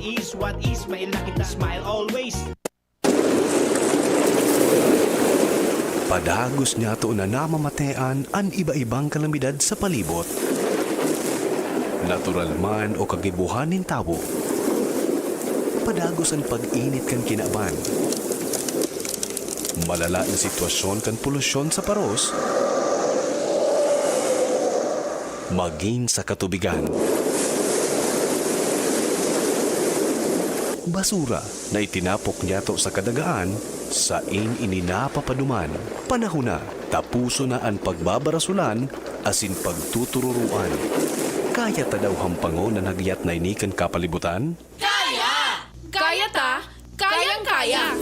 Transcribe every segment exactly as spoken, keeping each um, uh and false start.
Is what is, maila kita, smile always. Padagos niyato na namamatean an iba-ibang kalamidad sa palibot. Natural man o kagibohan nin tawo. Padagos an pag-init kan kinaban. Malala na sitwasyon kan polusyon sa paros. Magin sa katubigan. Basura na itinapok niyato sa kadagaan, sain ini napapaduman. Panahon na, tapuson na an pagbabarasolan asin pagtutururoan. Kaya ta daw hampangon an hagyat na ini kan kapalibutan? Kaya! Kaya ta! Kayang-kaya!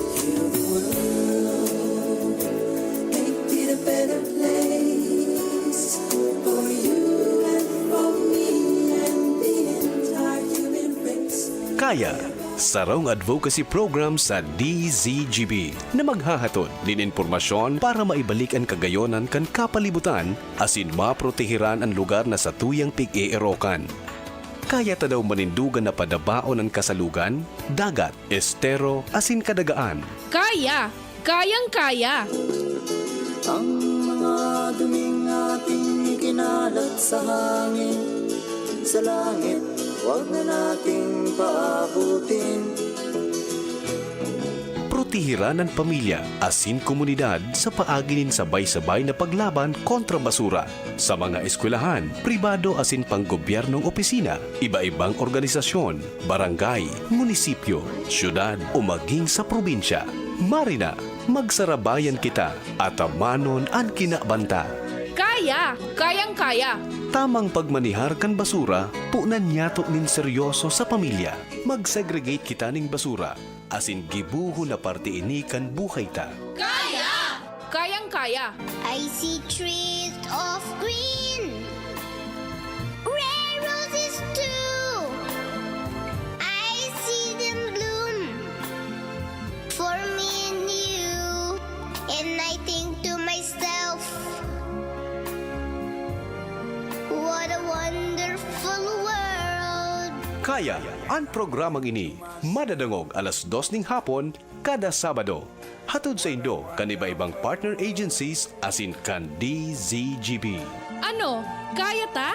Make it a better place for you and for me and the entire human race. Kaya, sarong advocacy program sa D Z G B na maghahatod nin impormasyon para maibalik an kagayonan kan kapalibutan asin maprotehiran an lugar na satuyang pig-eerokan. Kaya ta daw manindugan na padabaon an kasalugan, dagat, estero, asin kadagaan. Kaya! Kayang-kaya! Ang mga duming ating ikinalat sa hangin, sa langit, huwag na nating paabutin. Protehiran an pamilya asin komunidad sa paagi nin sabay-sabay na paglaban kontra basura. Sa mga eskwelahan, pribado asin panggobyernong opisina, iba-ibang organisasyon, barangay, munisipyo, syudad o maging sa probinsya. Marina, magsarabayan kita, atamanon an kinabanta. Kaya! Kayang-kaya! Tamang pagmanihar kan basura, punan niyato nin seryoso sa pamilya. Mag-segregate kita ning basura, asin gibohon na parte ini kan buhay ta. Kaya! Kayang-kaya! I see trees of green, red roses too. I see them bloom for me and you. And I think to myself, what a wonderful world. Kaya, an programang ini madadangog alas dos ning hapon kada Sabado. Hatod saindo kan iba-ibang partner agencies asin kan D Z G B. Ano, kaya ta?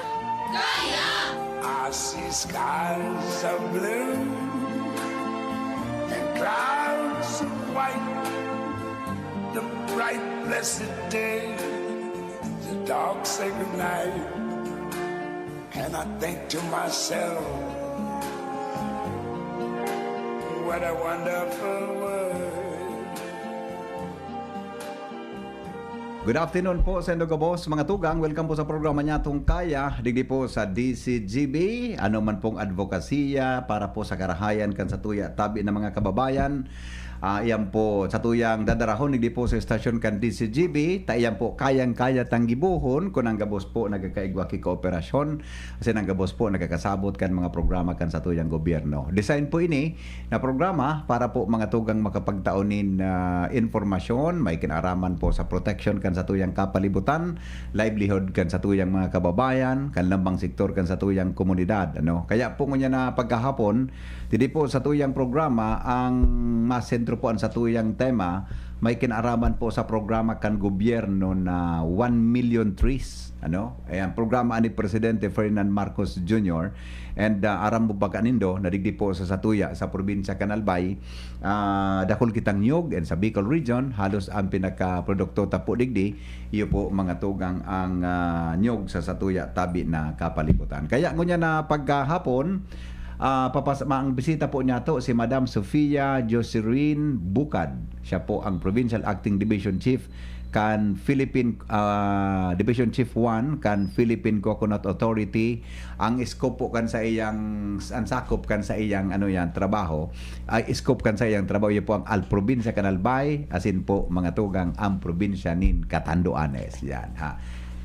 Kaya! I see skies of blue and clouds of white. The bright blessed day, the dark sacred night. And I think to myself, what a wonderful world. Good afternoon po sa indo gabos, mga tugang. Welcome po sa programa niyatong Kaya, digdi po sa D Z G B. Ano man pong advokasya para po sa karahayan kan satuya tabi na mga kababayan, ah, iyan po satuyang dadarahon digdi po sa estasyon kan D Z G B. Ta iyan po kayang-kaya tang gibohon kun ang gabos po nagkakaigwa ki kooperasyon, asin ang gabos po nagkakasabot kan mga programa kan satuyang gobyerno. Design po ini na programa para po mga tugang makapagtao nin, ah, impormasyon, may kinaraman po sa proteksyon kan satuyang kapalibutan, livelihood kan satuyang mga kababayan, kan lambang sektor kan satuyang komunidad, ano. Kaya po ngunyan na pagkahapon, digdi po satuyang programa, ang masentro po an satuyang tema, may kinaraman po sa programa kan gobyerno na one million trees, ano. Ayan, programa ni Presidente Ferdinand Marcos Junior. And, ah, aram mo ba kanindo, na digdi po sa satuya, sa probinsya kan Albay, ah, dakul kitang niyog, and sa Bicol Region, halos ang pinakaprodukto ta po digdi, iyo po mga tugang ang, ah, niyog sa satuya tabi na kapalibutan. Kaya ngunyan na pagkahapon, ah, papas-, ma-, ang bisita po niyato si Madam Sofia Joserin Bucad. Siya po ang Provincial Acting Division Chief kan Philippine, ah, Division Chief one kan Philippine Coconut Authority. Ang scope po kan sa iyang, ang sakop kan sa iyang, ano yan, trabaho, ay scope kan sa iyang trabaho, iyo po ang al-, probinsya kan Albay, asin po mga tugang ang probinsya nin Catanduanes. Yan, ha.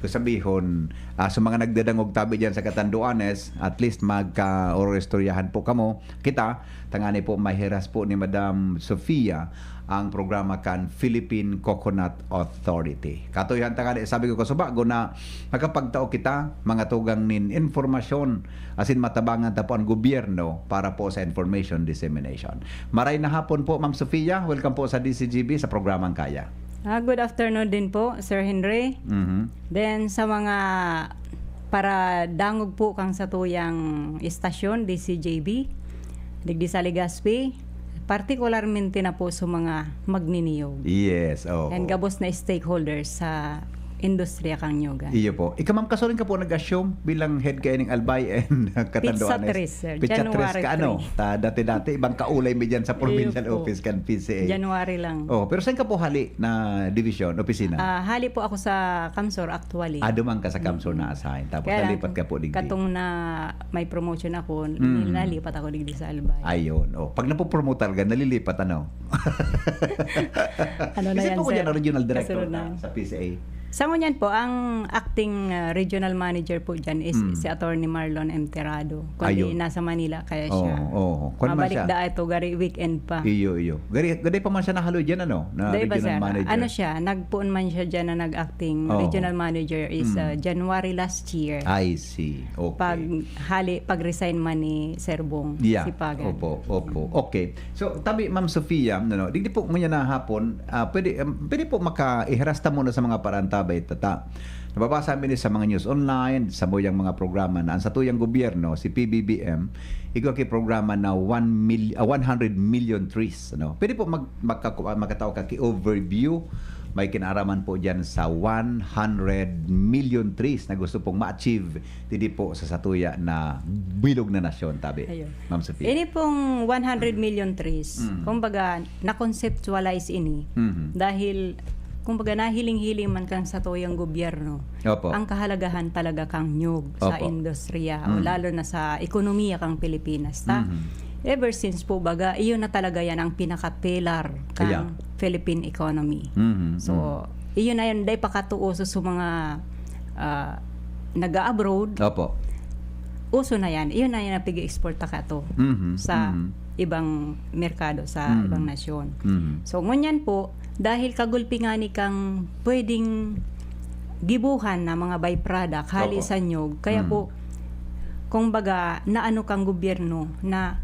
Kung sabihon, ah, sa mga nagdadangog tabi diyan sa Catanduanes, at least magka-, or istoryahan po kamo, kita, tangani po, mahiras po ni Madam Sofia ang programa kan Philippine Coconut Authority. Katuyohan tangani, sabi ko, kasubago na makapagtao kita, mga tugang nin informasyon, asin matabangan ta po ang gobyerno para po sa information dissemination. Maray na hapon po, Ma'am Sofia. Welcome po sa D C G B sa programang Kaya. Ah, good afternoon din po, Sir Henry. Mhm. Then, sa mga paradangog po kang satuyang istasyon, D C J B, digdi sa Legazpi, partikularmente na po sa mga magniniyog. Yes, oo. And gabos na stakeholders sa industriya kang nyogan. Iyo po. Ika, Ma'am, kasuring ka po nag-assume bilang head kaining Albay and Pizza Catanduanes. Tres, sir. Pizza Tres January ka, ano? three. Ta, dati-dati, ibang kaulay mi dyan sa Iyo provincial po. Office kan P C A. January lang. Oh, pero saan ka po hali na division, opisina? Ah, hali po ako sa Kamsor actually. Ah, duman ka sa Kamsor Mm. na assign. Tapos Kaya lang, nalipat ka po digdi. katong na may promotion ako, Mm. nalipat ako digdi sa Albay. Ayun. Oh, pag napopromote talaga, nalilipat, ano? Ano na Kasi yan, po ko sir? dyan, regional director Kasunod na na. sa P C A. Sa ngunyan po, ang acting, ah, regional manager po dyan is Mm. si Attorney Marlon M. Terrado. Kundi Ayun. nasa Manila kaya Oo, siya. oo. Kwan man Mabalik siya. da ito, gari weekend pa. Iyo, iyo. Gari, gari pa man siya nahaloy dyan, ano? Na Dai ba, regional sir? manager. Ano siya? Nagpoon man siya dyan na nag-acting Oo. regional manager is, Mm. ah, January last year. I see. Okay. Pag hali, pag-resign man ni Sir Bong Yeah. Sipagan. Opo, opo. Mm. Okay. So, tabi, Ma'am Sofia, ano, digdi po ngunyan na hapon, ah, pwede, um, pwede po maka-, iharasta muna sa mga parantabay, tata. Nababasa mi ni sa mga news online, sa muyang mga programa na ang satuyang gobyerno, si P B B M, igwa ki programa na one mil-, ah, one hundred million trees, ano. Pwede po mag-, magkaku-, ah, magkatao ka ki overview, may kinaaraman po diyan sa one hundred million trees na gusto pong ma-achieve didi po sa satuya na bilog na nasyon, tabi, Ayun. Ma'am Sofia. Ini pong one hundred million trees, Mm. kumbaga, na-conceptualize ini Mhm. dahil, kumbaga, nahiling-hiling man kan satuyang gobyerno Opo. ang kahalagahan talaga kang nyug sa Opo. industriya o Mm. lalo na sa ekonomiya kang Pilipinas. Ta, Mhm. ever since po, baga, iyon na talaga yan ang pinaka-pillar kang Yeah. Philippine economy. Mhm, So, mhm. iyon na yun, dai pa katuo sa, sa mga, ah, nag-a-abroad. Opo. Uso na yan. Iyon na yan ang pig-export ta kato Mhm, sa mhm. ibang merkado, sa Mhm. ibang nasyon. Mhm. So, ngunyan po, dahil kagulpi ngani kang pwedeng gibuhan na mga byproduct hali Opo. sa nyug, kaya Mhm. po, kung baga, naano kang gobyerno na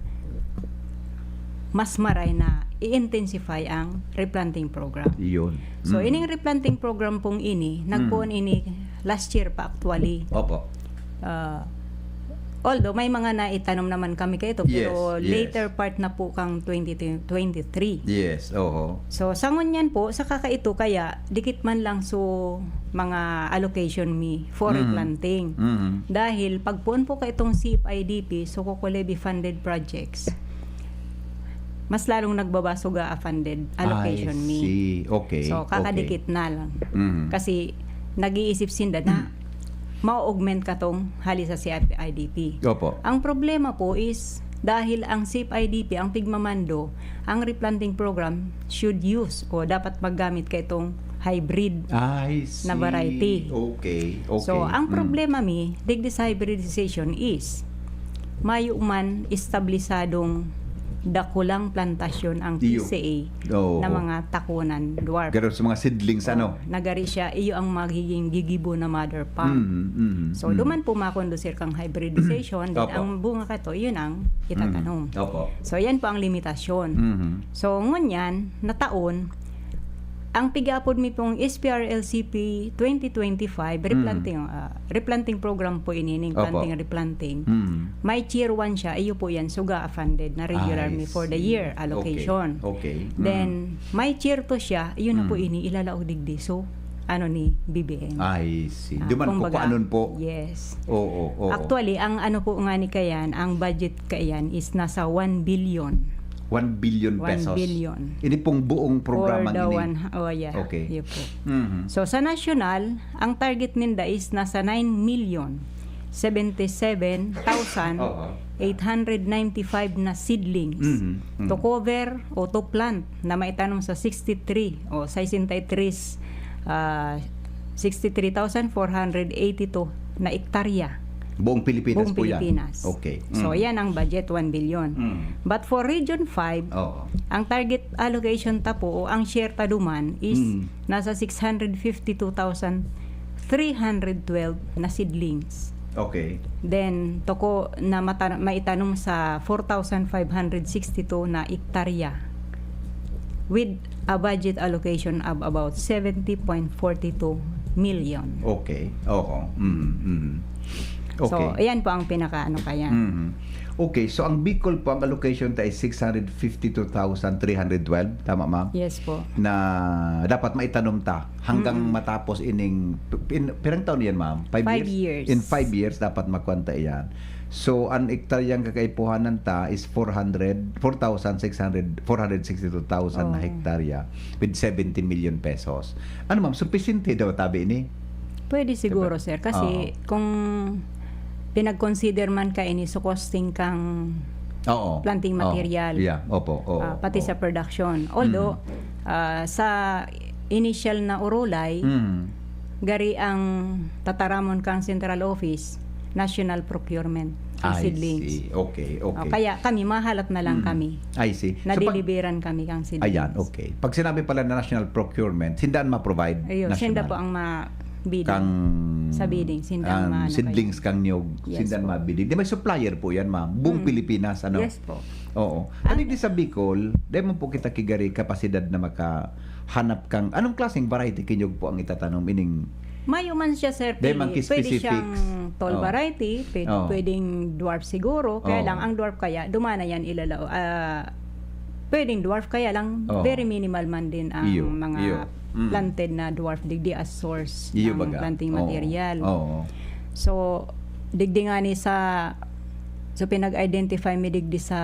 mas maray na i-intensify ang replanting program. Iyon. So, Mm. ining replanting program pong ini, nagpoon Mm. ini last year pa actually. Opo. Ah, although may mga naitanom naman kami kaito, pero Yes, yes. later part na po kang twenty twenty-three. Yes, oho. So, sa ngunyan po, sa kakaito kaya, dikit man lang so mga allocation mi for Mm. replanting. Mm. Dahil pagpoon po ka itong C F I D P, so COCOLEVI funded projects, mas lalong nagbaba suga a funded allocation I mi. see. Okay, So, okay. kakadikit na lang. Mm. Kasi nag-iisip sinda na ma-augment ka tong hali sa C F I D P. Opo. Ang problema po is, dahil ang C F I D P ang pigmamando, ang replanting program should use o dapat maggamit ka itong hybrid I na see. variety. Okay, okay. So, ang Mm. problema mi, digdi sa hybridization is, mayo man establisadong dakulang plantasyon ang Iyo. P C A Oo. na mga takunan, dwarf. Pero sa mga seedlings, Oh, ano? nagari siya, iyo ang magiging gigibo na mother pump. Mhm, mhm, So, mhm. duman po makondusir kang hybridization, then Opo. ang bunga kato, yun ang itatanom. Mhm. Opo. So, yan po ang limitasyon. Mhm. So, ngunyan, nataon, ang pig-aapod mi pong S P R L C P twenty twenty-five, replanting, Mhm. ah, replanting program po ini, ning Opo. planting, replanting. Mhm. May tier one siya, iyo po yan, suga a funded na regular I mi for the see. year Okay. allocation. Okay. Mm. Then, may tier two siya, iyo na po Mm. ini, ilalaog digdi. So, ano ni B B M. I see. Ah, Duman, kumbaga, kukuanon po. Yes. Oo, oo. Actually, ang ano po nga ni kayan, ang budget kayan is nasa one billion. One billion One pesos. billion. Ini pong buong For programa the ini. one, oh, yeah. Okay. Yun po. Mhm. So, sa national, ang target ninda is nasa nine million seventy-seven thousand eight hundred ninety-five na seedlings Mhm. Mhm. to cover o to plant na maitanom sa sixty-three o sesenta y tres, ah, sixty-three thousand four hundred eighty-two na ektarya. Buong Pilipinas Buong po yan. Pilipinas. Okay. So, Mm. yan ang budget, one billion. Mm. But for Region five, Oo. ang target allocation ta po o ang share ta duman is Mm. nasa six hundred fifty-two thousand three hundred twelve na seedlings. Okay. Then, toko na mata- maitanom sa four thousand five hundred sixty-two na ektarya with a budget allocation of about seventy point four two million. Okay. Oo. Mm, mm. So, Okay. ayan po ang pinaka-ano kaya. Mhm. Okay, so ang Bicol po, ang allocation ta is six hundred fifty-two thousand three hundred twelve, tama, ma'am? Yes po. Na dapat maitanom ta hanggang Mm-mm. matapos ining, pin, pirang taon yan, ma'am? Five, Five years? years. In five years, dapat makuha ta yan. So, ang ektaryang kakaipuhanan ta is four hundred, four thousand six hundred, four hundred sixty-two thousand na Oh. hektarya with seventy million pesos. Ano, ma'am? Supisente daw tabi ini? Pwede siguro, Diba? Sir. Kasi Oo. kung pinag-consider man ka ini, so costing kang Oo. planting Oo. material. Yeah, opo. Oo. Ah, pati Oo. sa production. Although, Mm. ah, sa initial na urulay, Mm. gari ang tataramon kang central office, national procurement, ang I seedlings. see. Okay, okay. O, kaya kami, mahalat na lang Mm. kami. I see. So, pag- Nadeliveran kami kang seedlings. Ayan, okay. Pag sinabi pala na national procurement, sinda ang ma-provide? Ayun, National. sinda po ang ma-bidding. Kang Sa bidding, sinda ang ang maano seedlings kayo. kang niyog, Yes sinda ang po. ma-bidding. Di may supplier po yan, ma'am. Buong Mm. Pilipinas, ano? Yes po. Oo. Ang Ano di sa Bicol, di man po kita kigari kapasidad na makahanap kang, anong klaseng variety kinyog po ang itatanom? Ining, Mayo man siya, sir, Di man pili. ki Pwede specifics. Siyang tall Oh. variety, pwede, Oh. pwedeng dwarf siguro. Kaya Oh. lang, ang dwarf kaya, dumana yan ilalaw. Ah, pwedeng dwarf, kaya lang, Oh. very minimal man din ang Iyo, mga iyo. Mm. planted na dwarf digdi as source Iyo ng baga. planting Oo. material. Oo. So, digdi nga ni sa, so pinag-identify mi digdi sa,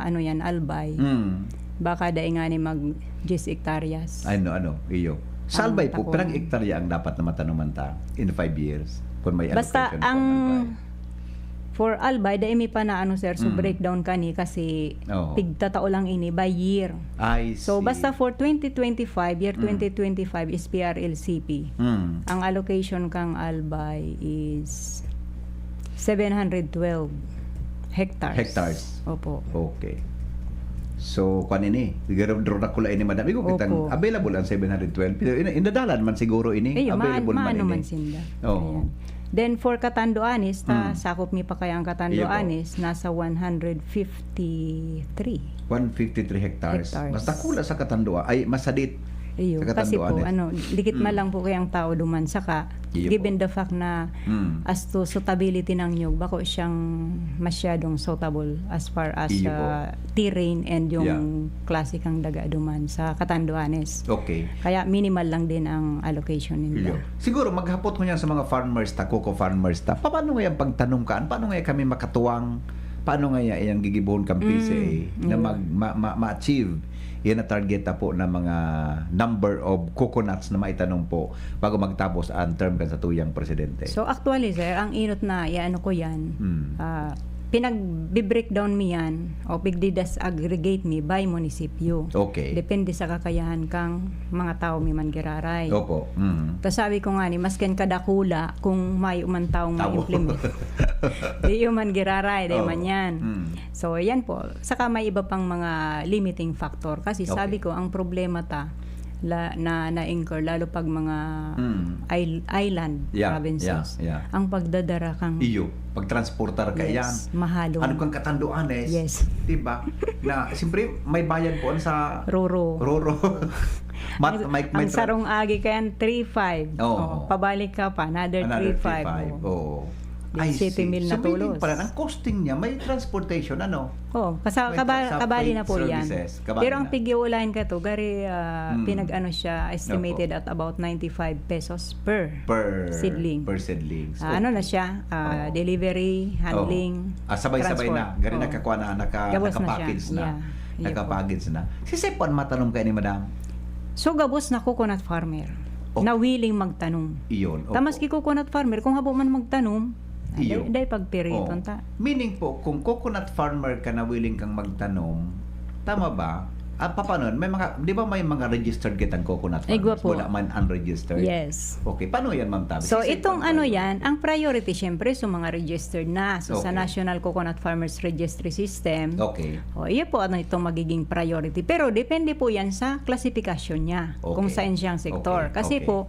ano yan, Albay. Mm. Baka dai nga ni mag diyes hektaryas. Ano, ano, iyo. Sa Ang Albay po, takunan. pirang ektarya ang dapat na matanuman ta in five years? Kung may Basta allocation ang pang Albay. for Albay, dai mi pa na ano, sir, so Mm. breakdown kani kasi Oo. pigtatao lang ini by year. I So, see. basta for twenty twenty-five, year Mm. twenty twenty-five is P R L C P. Mm. Ang allocation kang Albay is seven hundred twelve hectares. Hectares. Opo. Okay. So, kwan ini, siguro draw na kula ini, madam. Igo kitang Opo. Available ang seven hundred twelve. Pero in, indadalan man siguro ini. Ayun, maan-, Available man maano ini. man sinda. Oo. Ayan. Then, for Catanduanes, ta, Mm. sakop mi pa kaya ang Iyo po. Catanduanes, nasa one hundred fifty-three. One fifty-three hectares. Hectares. Basta kula sa Katandua. Ay, masadit. Iyo, Sa kasi po, Catanduanes. ano, dikit man Mm. lang po kaya ang tao duman. Saka, Iyo given po. the fact na Mm. as to suitability ng niyog, bako siyang masyadong suitable as far as Iyo po. uh, terrain and yung Yeah. klase kang daga duman sa Catanduanes. Okay. Kaya minimal lang din ang allocation ninyo. Iyo. Siguro maghapot ko niya sa mga farmers ta, cocoa farmers ta. Paano nga yung pagtanom kaan? Paano nga kami makatuwang? Paano nga yung gigibuhon kang Mm, P C A na iyo. mag, ma, ma, ma-achieve yan na target ta po na mga number of coconuts na maitanom po bago magtapos ang term kan sa tuyang presidente? So actually, sir, ang inot na iano ko yan, Mm. ah, pinag-breakdown mi yan o pigdidas aggregate mi by munisipyo. Okay. Depende sa kakayahan kang mga tao mi man giraray. Opo. Mm. Ta sabi ko nga ni, masken kadakula, kung mayo man taong Tao. ma-implement, di yun man giraray, di Oo. man yan. Mm. So, yan po. Saka may iba pang mga limiting factor. Kasi Okay. sabi ko, ang problema ta, la, na na-incur, lalo pag mga Mm. isl-, island Yeah, provinces, yeah, yeah. ang pagdadara kang Iyo, pag-transportar ka Yes, yan. mahalong. Ano kang Katanduanes? Yes. Diba? Na, siyempre, may bayad po sa Roro. Roro. Mat-, Ang, may, may ang tra- sarong agi kayan, three five. Oo. Oh, pabalik ka pa, another, Another three five. three five. Oo. Di, I sete see. mil na So, meaning tulos. pala, ang costing niya, may transportation, ano? Oh, kasa, May kaba, sa kabali freight na po yan. services, kabali Pero ang na. Pigyo Line ka to, gari, ah, Mm. pinag-ano siya, estimated at about ninety-five pesos per Per seedling. Per seedlings. Ah, ano na Okay. siya? Ah, Oo. delivery, handling, Oo. Ah, sabay-sabay transport. na. Gari Oo. nagkakuha na, naka, Gabos na siya. nakapackage na. Yeah. Yeah, Nakapackage na. Si Sepan, matanom kayo ni Madam? So, gabos na coconut farmer Oh. na willing magtanom. Iyon. Ta maski coconut farmer, kung habo man magtanom, Iyo. day, day pagpiriton Oh. ta. Meaning po, kung coconut farmer ka na willing kang magtanom, tama ba? Ah, paano yun? May mga, di ba may mga registered kitang coconut farmers? Igwa po. Wala man unregistered? Yes. Okay. Paano yan, Ma'am Tabi? So, itong ano yan, ang priority, syempre, sa mga registered na. So, sa Okay. National Coconut Farmers Registry System, Okay. O, iyo po ano itong magiging priority. Pero depende po yan sa klasifikasyon niya, kung Okay. saan siyang sektor. Okay. Kasi Okay. po,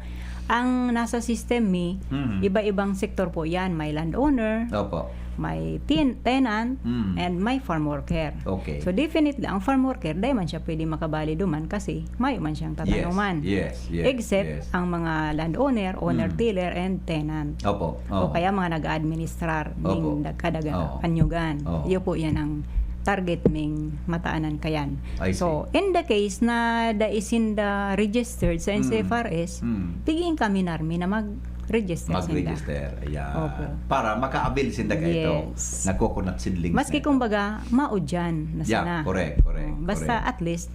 ang nasa system mi, Mhm. iba-ibang sektor po yan. May landowner, Opo. may tin-, tenant, Mm. and may farm worker. Okay. So, definitely, ang farm worker, dai man siya pwede makabali duman kasi mayo man siyang Yes, tatanuman. yes, yes, Except yes. ang mga landowner, owner Mm. tiller, and tenant. Opo, O oo. kaya mga nag-aadministrar Opo. ning nagkadaga Oo. kanyugan. Oo. Iyo po yan ang target ming mataanan kayan. I see. So, in the case na dai sinda registered sa Mm. N C F R S, Mm. pigiin kami narmi na mag-register sinda. Mag-register. Ayan. Opo. Para maka-avail sinda kaito Yes. na coconut seedlings Maski na ito. kumbaga, maudyan na Yeah, sana. correct, correct, Oh, basta correct. at least,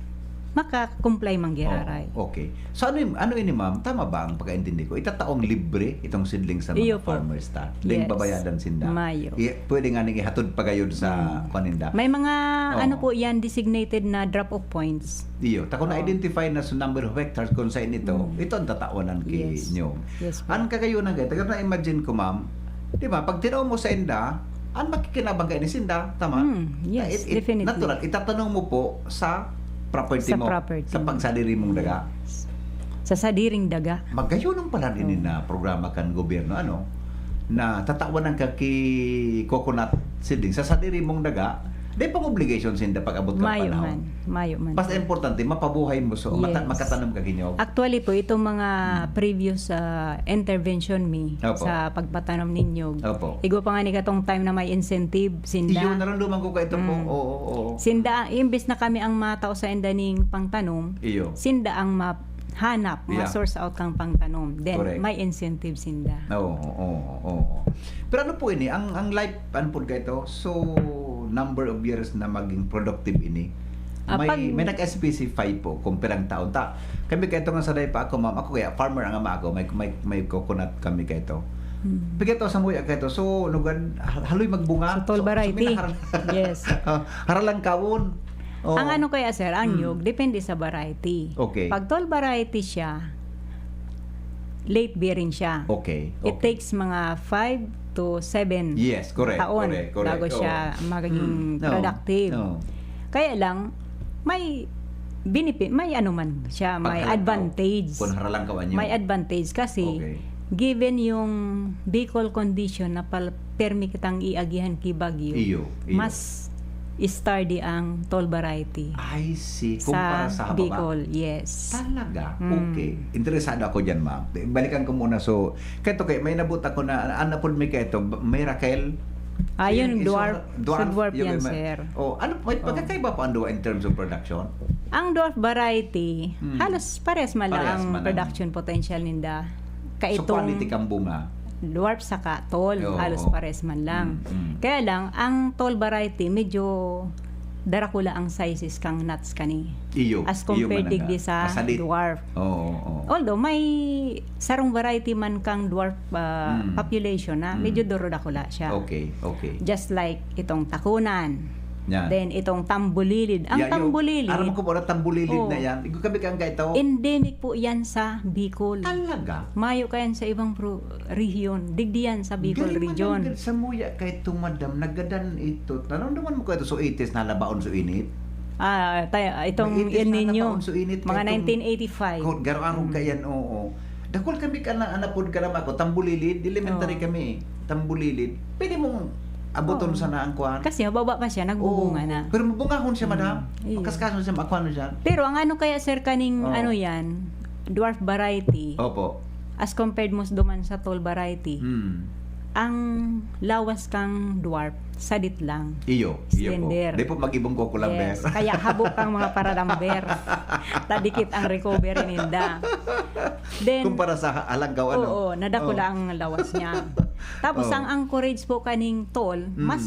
maka-comply man giraray. Oh, okay. So, ano yung, ano ini, ma'am? Tama ba ang pagkaintindi ko? Itataong libre itong seedlings sa mga Iyo po. farmers ta? Ling Yes. babayadan sinda? Mayo. I-, pwede nga ning ihatod pa gayud sa Mm. paninda? May mga, Oo. ano po yan, designated na drop-off points. Iyo. Ta kung Oo. na-identify na sa number of hectares kung saan ito, Mm. ito ang tatawanan ki Yes. nyo. Yes po. Ang kagayonan kayo, taga na-imagine ko, ma'am, di ba, pag tinaw mo sa inda, ang makikinabang kayo ni sinda, tama? Mm, yes, It, it, definitely. natural, itatanom mo po sa property Sa mo, property. sa pagsadiri mong daga. Sa sadiring daga. Magayon ang pala ini Oo. na programa kan gobyerno, ano, na tatawan ng kaki coconut seedling sa sadiri mong daga, di pang obligation sinda pag abot kang Mayo panahon. man, mayo man. Basta importante, mapabuhay mo, so, mata-, Yes. makatanom ka ginyo. Actually po, itong mga Mm. previous, ah, intervention mi Opo. sa pagpatanom ninyog, Opo. igwa pa nga ni katong time na may incentive, sinda. Iyo, naramdaman ko ka ito po. Mm. Oo, oo. Sinda, imbis na kami ang matao sa inda ning pangtanom, Iyo. sinda ang mahanap, Yeah. ma-source out kang pangtanom. Then, Correct. may incentive sinda. Oo, oo, oo. Pero ano po ini? Ang, ang life, ano po kayo ito? So, number of years na maging productive ini? Ah, May, pag may nag-specify po kung pirang taon. Ta, kami kayo ito nga sa day pa ako, ma'am. Ako kaya, farmer ang ama ako. May, may, may coconut kami kayo ito. Hmm. Pigay ito sa muya kayo ito. So, lugan, hal-, haloy magbunga. So, tall So, so, variety. minahar-, Yes. Ah, haralang kawon. Oo. Ang ano kaya, sir, ang Hmm. nyug, depende sa variety. Okay. Pag tall variety siya, late bearing siya. Okay, It okay. takes mga five to seven Yes, correct, taon correct, correct. bago Oo. siya magiging Mm, oo, productive. oo. Kaya lang, may binipi-, may ano man siya, Pag may halang ka, advantage. kung haralang ka, ano? May advantage kasi Okay. given yung Bicol condition na pal-, permi kitang iagihan ki bagyo, Iyo, iyo. mas sturdy ang tall variety I see. sa Kumpara sa hababa? Bicol, yes. Talaga? Mm. Okay. Interesado ako dyan, ma'am. Balikan ko muna. So, kaito kay, may nabot ako na, ano po may kaito, miracle? Ah, Yung yun, iso-, dwarf. dwarf, So, dwarf yung yan, may, sir. Oh, ano, may Oh. pagkakaiba pa ang duwa in terms of production? Ang dwarf variety, Hmm. halos pares man lang Parehas ang man ang production potential ninda. So, Kaitong quality kang bunga? dwarf saka tall, Oo, halos oo. pares man lang. Mm, mm. Kaya lang, ang tall variety, medyo darakula ang sizes kang nuts kani. Iyo, As iyo compared man ang digdi na-, sa masalit. dwarf. Oo, oo. Although, may sarong variety man kang dwarf, ah, Mm. population na Mm. medyo durodakula siya. Okay, okay. Just like itong takunan. Yan. Then, itong tambulilid. Ang Ya, yung, tambulilid, aram ko po na tambulilid Oo. na yan. Igo kami kang gaito. Endemic po yan sa Bicol. Talaga? Mayo kayan sa ibang pro-, rehiyon. Digdi yan sa Bicol Galing region. mananggad sa muya kay ito, madam. Nagadan ito. Naramdaman mo ko ito, so itis, nalabaon, so init? Ah, tay-, itong May itis El na Niño, nalabaon, so init mga kay itong nineteen eighty-five. Ko-, garo-arog Mm. ka yan, oo. Dakul kami ka na, anapod ka naman ako, tambulilid, elementary Oo. kami, tambulilid. Pwede mong abuton Oo. sana ang kuwan. Kasi mababa pa siya, nagbubunga Oo. na. Pero mabungahon siya, Mm. madam. Iyo. Makaskason siya, makuha siya. Pero ang ano kaya, sir, kaning Oo. ano yan, dwarf variety, Opo. as compared mo duman sa tall variety, Hmm. ang lawas kang dwarf, sadit lang. Iyo, iyo po. Slender. Di po mag-ibong kukulamber. Yes, kaya habo kang mga paralamber. Tadikit ang recovery ninda. Then, Kumpara sa halanggaw, ano? oo, nadakula Oh. ang lawas niya. Tapos, Oh. ang anchorage po kaning tall, Mm. mas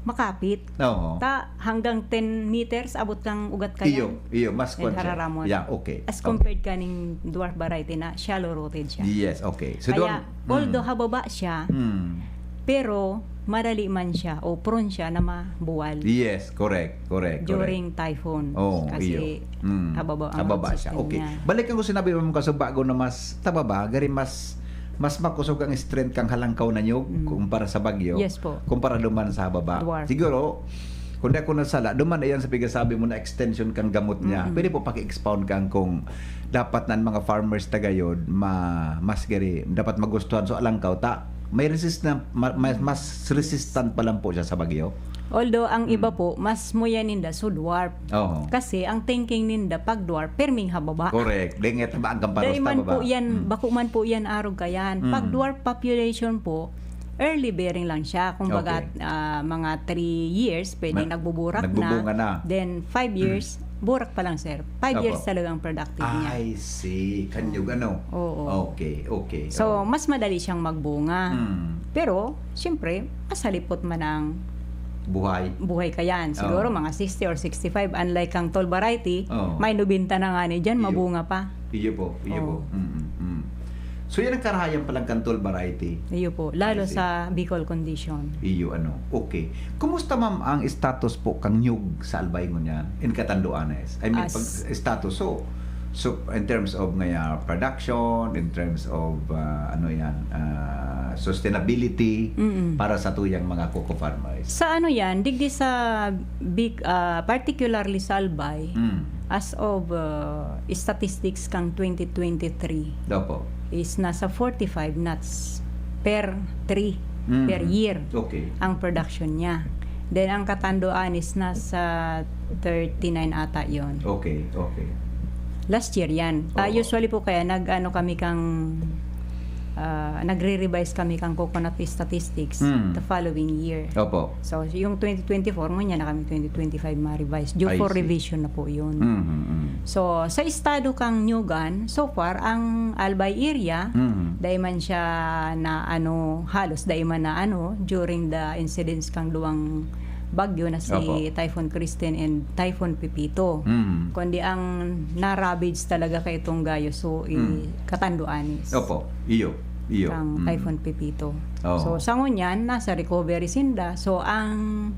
makapit. Oo. Ta, hanggang ten meters, abot kang ugat ka Iyo, yan. iyo, mas And kwan siya. hararamon. Yeah, okay. As Okay. compared kaning dwarf variety na shallow rooted siya. Yes, okay. So, Kaya, doon, although mm. hababa siya, Mm. pero madali man siya o prone siya na mabuwal. Yes, correct, correct, correct. During typhoon. Oo, Kasi iyo. Mm. hababa ang Hababa siya. system Okay. niya. Balikan ko sinabi mo, Kaso, bago na mas tababa, gari mas, mas makosog ang strength kang halangkaw na nyog Mm. kumpara sa bagyo, Yes po. kumpara duman sa hababa. Dwarf. Siguro, kung di ako nasala, duman iyan sa pigasabi mo na extension kang gamot niya. Mm. Pwede po paki-expound kang kung dapat na ang mga farmers ta gayod ma-, mas gari, dapat magustuhan. So, alangkaw ta, may resist na, ma-, ma-, Mm. mas resistant pa lang po siya sa bagyo. Although, ang iba Mm. po, mas muya ninda, so dwarf. Oo. Kasi, ang thinking ninda, pag dwarf, perming hababa. Correct. Dahil nga, tama ang kamparos, Dahil man tama ba? po yan, Mm. bako man po yan, arog ka yan. Pag Mm. dwarf population po, early bearing lang siya. Kumbaga, Okay. ah, mga three years, pwedeng Ma-, nagbuburak na. nagbubunga na. Then, five Mm. years, burak pa lang, sir. Five Opo. years talagang productive niya. I see. Kanyog, ano? Oo. Okay, okay. So, Oo. mas madali siyang magbunga. Mm. Pero, siyempre, mas halipot man ang Buhay. buhay ka yan. Siguro Oo. mga sixty or sixty-five, unlike kang tall variety, Oo. may nobenta na nga ni dyan, Iyo. mabunga pa. Iyo po, iyo po. Oo. Mm, mm, mm. So, yan ang karahayan palang kang tall variety. Iyo po, lalo I see. sa Bicol condition. Iyo, ano. Okay. Kumusta, ma'am, ang status po kang nyug sa Albay ngunyan? In Catanduanes. I mean, As pag status, so, so, in terms of ngaya production, in terms of, ah, ano yan, ah, sustainability Mm-mm. para sa tuyang mga coco farmers? Sa ano yan, digdi sa big, ah, particularly sa Albay, Mm. as of, ah, statistics kang twenty twenty-three, Opo. is nasa forty-five knots per tree, Mm. per year Okay. ang production niya. Then, ang Catanduanes nasa thirty-nine ata yon. Okay, okay. Last year yan. Ah, Oo. usually po kaya nag-ano kami kang, ah, nagre-revise kami kang coconut statistics Mm. the following year. Opo. So, yung twenty twenty-four, ngunyan na kami twenty twenty-five ma-revise. Due I for see. revision na po yun. Mm, mm, mm. So, sa estado kang Nyugan, so far, ang Albay area, Mm. dai man siya na ano, halos dai man na ano, during the incidents kang duwang bagyo na si Opo. Typhoon Kristen and Typhoon Pepito. Mm. Kundi ang na-ravage talaga kay itong Gayo, so, i-, Mm. Catanduanes. Opo, iyo, iyo. Kang Mm. Typhoon Pepito. Oo. So, sa ngunyan, nasa recovery sinda. So, ang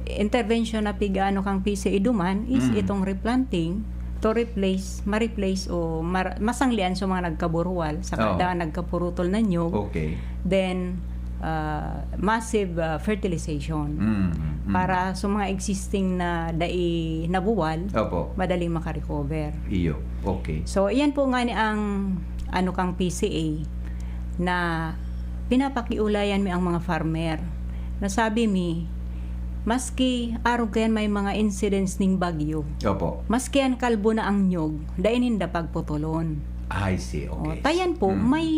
intervention na pig-ano kang P C A duman is Mm. itong replanting to replace, ma-replace o mar-, masanglian sa mga nagkaburuwal, sa Oo. kada nagkapurutol na nyog. Okay. Then, ah, massive, ah, fertilization. Mm, mm. Para sa mga existing na dai nabuwal, Opo. madaling makarecover. Iyo. Okay. So, iyan po nga ni ang ano kang P C A na pinapakiulayan mi ang mga farmer. Nasabi mi, maski arog kayan may mga incidents ning bagyo, Opo. maski an kalbo na ang nyog, dai ninda pagputulon. I see, O, okay. tayan po, Mm. may,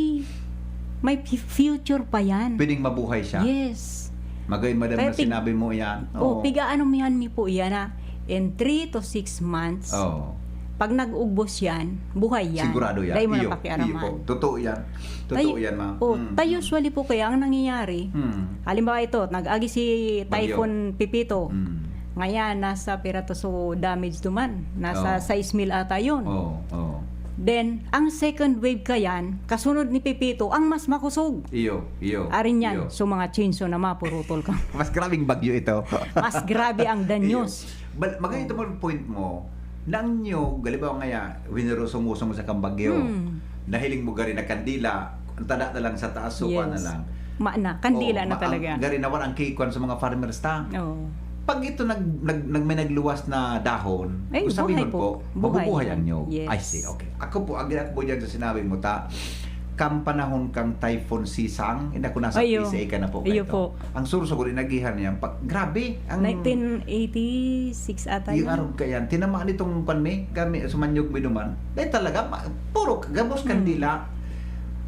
may fu-, future pa yan. Pwedeng mabuhay siya. Yes. Magayon, madam, Kaya na pig-, sinabi mo yan. oh, Oo. pig-aanumihan mi po yan na in three to six months, Oo. pag nag-ugbos yan, buhay yan. Sigurado yan. Dahil mo Iyo, napakiaraman. iyo po. Totoo yan. Totoo Tay-, yan, ma'am. oh, Mm, tay mm. usually po kaya ang nangyayari, Mm. halimbawa ito, nag-agi si Bagyo. Typhoon Pepito. Mm. Ngayon, nasa pira to so damage duman. Nasa Oo. sais mil ata yun. Oo, oo. Then, ang second wave kayan, kasunod ni Pepito, ang mas makusog. Iyo, iyo, Arin yan, iyo. so mga chainsaw na mapurutol ka. Mas grabing bagyo ito. Mas grabe ang danyos. Iyo. Bal-, magayon ito mo yung point mo, na ang nyog, halimbawa ngaya, winirusong-usong mo sa kang bagyo, Hmm. nahiling mo gari na kandila, ang tada na lang sa taas, sopa na Yes. lang. Ma-, na, kandila Oh, na ma-, ang talaga. gari na wala ang kikwan sa mga farmers ta. Oo. Pag ito nag-, nag-, nag-, may nagluwas na dahon, Ay, kung sabihin buhay po. po, Buhay mabubuhay yan. ang nyog. Yes. I see, okay. Ako po, agree ako po dyan sa sinabi mo, ta, kang panahon kang Typhoon Sisang, hindi ako nasa Ayo. P C A ka na po Ayo kayo. po. Ang Sorsogon, inagihan niya, pa-, grabe, ang Nineteen eighty-six ata yung yan. arog ka yan. Tinamaan itong kwan mi, kami, sumanyog mi duman. Dahil talaga, ma-, puro gabos Hmm. kandila.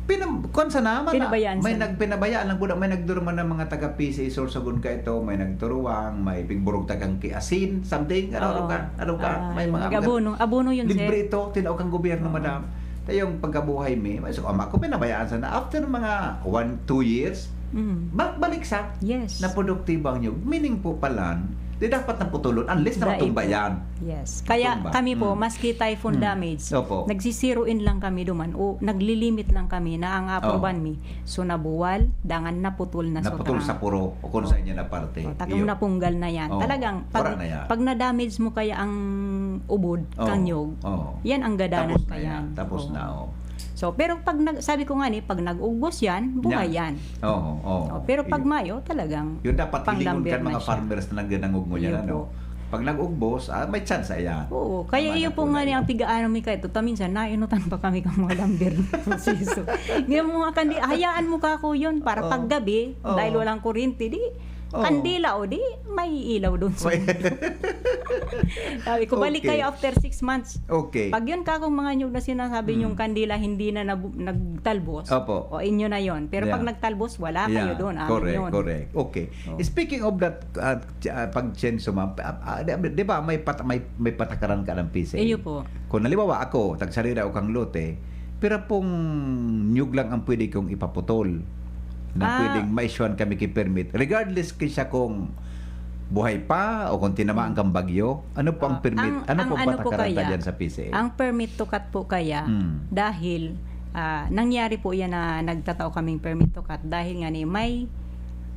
Pinam-, kwan sa naman, ah. Pinabayaan May sana. nagpinabayaan lang po na, may nagdurman ng mga taga P C A Sorsogon ka ito, may nagturuwang, may pigburog tagang kiasin, something, ano, Oo. ano ka, ano ka, Ah, may mga Abono. Abono yun, sir. libre ito, tinao kang gobyerno, Oo. madam. Tayo yung pagkabuhay mi, so, ama ko pinabayaan sana. After mga one, two years, Mm. ba-, balik sa Yes. na produktibo ang nyug. Meaning po pala, Di dapat na putulon unless na Dai matumba po. yan. Yes. Kaya Matumba. kami po, Mm. maski typhoon Mm. damage, Opo. nagsisiroin lang kami duman o naglilimit lang kami na ang Oo. aproban mi. So, nabuwal, dangan naputol na Naputol sobra. sa puro o kung Oo. sa inyo na parte. O, takang Iyo. napunggal na yan. Oo. Talagang pag, Wala na yan. pag na-damage mo kaya ang ubod, Oo. kanyog, Oo. yan ang gadanan Tapos na pa yan. yan. Tapos Oo. na, oh. So, pero pag nag-, sabi ko nga ni, pag nag-ugbos yan, buhay Yan. yan. Oo, oo. Oh, pero pag Iyo. mayo, talagang Yun dapat hilingon pang-lumber kan na mga siya. farmers na nagdadangog mo yan, Iyo ano? po. Pag nag-ugbos, ah, may tsansa yan. Oo, kaya Tama iyo na po po nga na ni ang yun. pigaano mi kaito, ta minsan, nainutan pa kami kan mga lumber na proseso. Ngayon mo nga kandi-, hayaan mo kako yun para Oo. paggabi, Oo. dahil walang kuryente, di, Oo. kandila o di, may ilaw doon sa May mundo. Sabi ko, "Balik Okay. kayo after six months." Okay. Pag yun, kakong mga nyug na sinasabi Mm. niyong kandila, hindi na nabu-, nagtalbos, Opo. o inyo na yun. Pero pag Yeah. nagtalbos, wala kayo Yeah. doon, amin Correct, yun. correct. Okay. Oh. Speaking of that, ah, ch-, ah, pag-censo, ma'am, ah, ah, di, di ba may pat-, may, may patakaran ka ng P C A? Iyo po. Kung halimbawa ako, tagsarira o kang lote, pira pong nyug lang ang pwede kong ipaputol na Ah. pwedeng ma-issuehan kami ki permit, regardless kay siya kung buhay pa o kung tinamaan Hmm. kang bagyo? Ano po ang Ah, permit? ang, Ano ang po ang ano po patakaran ta kaya? dyan sa P C A? Ang permit to cut po kaya, Hmm. dahil, ah, nangyari po yan na nagtatao kaming permit to cut dahil nga ni may,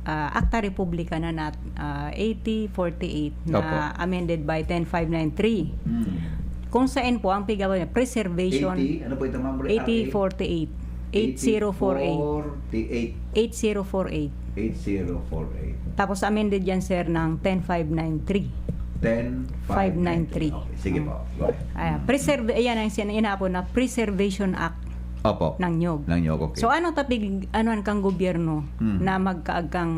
ah, Acta Republica na nat-, ah, eighty forty-eight na Opo. amended by ten five nine three. Hmm. Kung saan po ang pigawa niya, preservation, Eighty? Ano po ito, ma'am? eighty forty-eight. Eight zero four eight. Eighty forty-eight. Eight zero four eight. Eight zero four eight. Tapos amended yan, sir, ng ten five nine three. Ten five nine three. Okay, sige po. Go ahead. Ayan, Mm. preserve, ayan ang sin-, inaapod na Preservation Act Opo. ng nyog. Ng nyog, okay. So, ano tapig, ano ang kang gobyerno Mm. na magkaag kang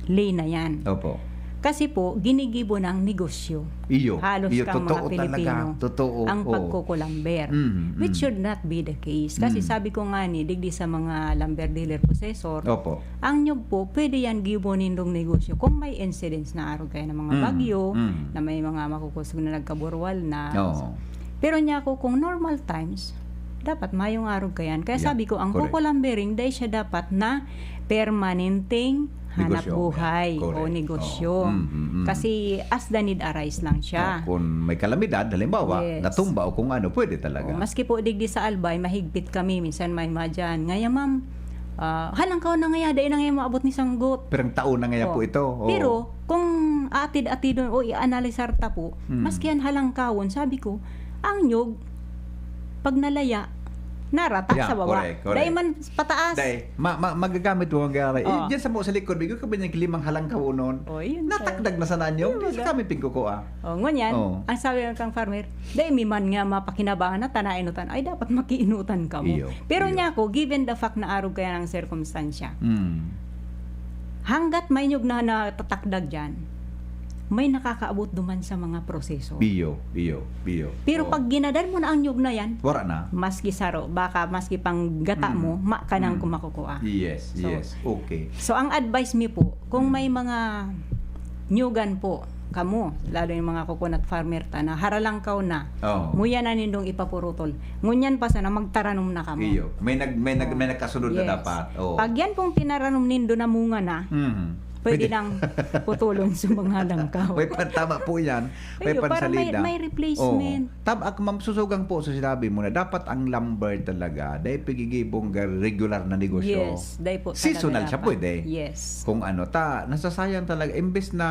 ley na yan? Opo. Kasi po, ginigibo ng negosyo. Iyo, Halos iyo, kang mga totoo talaga. Pilipino Totoo, ang oo. pagkukulamber, Mm, which mm. should not be the case. Kasi Mm. sabi ko nga ni, digdi sa mga lumber dealer possessor, Opo. ang nyug po, pwede yan gibo nindong negosyo kung may incidents na arog kaya ng mga Mm, bagyo, mm. na may mga makukusog na nagkaburwal na. Oo. Pero niya ako, kung normal times, dapat mayong arog kayan. Kaya Yeah, sabi ko, ang correct. kuko lumbering, dahil siya dapat na permanenteng hanap Negosyo. buhay Yeah, o correct. negosyo. Oo. Mm, mm, mm. Kasi as the need arise lang siya. Ah, kung may kalamidad, halimbawa, Yes. natumba o kung ano, pwede talaga. Oo, maski po digdi sa Albay, mahigpit kami. Minsan may madyan. Ngaya, ma'am, ah, halangkaw na ngaya, dai na ngaya maabot ni sanggot. Pirang taon na ngaya Oh. po ito. Oo. Pero, kung atid-atidon o i-analisar ta po, Mm. maski yan halangkawon, sabi ko, ang nyog, pag nalaya, narata Yeah, sa baba. correct, correct. Dai man pataas. Dai, ma-, ma-, magagamit mo ang gari. Oh. Eh, diyan sa mo sa likod, bigo ka ba niyang limang halangkawonon? Oh, yun, sir. Natakdag na sana niyo. Yun, Di sa baga. kami pigkukuha. Oh, ngunyan, Oh. ang sabi ng kang farmer, "Dai mi man nga mapakinabangan na tana inutan." Ay, dapat makiinutan ka mo. Iyo, Pero iyo. niya ako, given the fact na arog kaya ng sirkumstansya, Mm. hanggat may nyog na natatakdag dyan, may nakakaabot duman sa mga proseso. Iyo, iyo, iyo. Pero Oo. pag ginadan mo na ang nyog na yan, Wala na. maski saro, baka maski pang gata Mm. mo, ma ka nang Mm. kumakukua. Yes, So, yes. Okay. so ang advice mi po, kung Mm. may mga nyugan po, kamo, lalo yung mga coconut farmer ta, na haralangkaw na, Oo. muya na nindong ipapurutol. Ngunyan pa sana, magtaranom na kamo. Iyo. May nag-, may nag-, Oo. may nagkasunod na Yes. dapat. Oo. Pag yan pong tinaranom nindo na munga na, Mhm. pwede Pwede. nang putulon sa mga langkaw. May pan-, tama po yan. May Ayun, para may, pansalida. may replacement. Oo. Tam-, ak-, ma'am, susugang po sa sinabi mo na dapat ang lumber talaga, dahil pigigibong ga-, regular na negosyo. Yes, dahil po Seasonal talaga siya, dapat. pwede. Yes. Kung ano, ta, nasasayang talaga, imbes na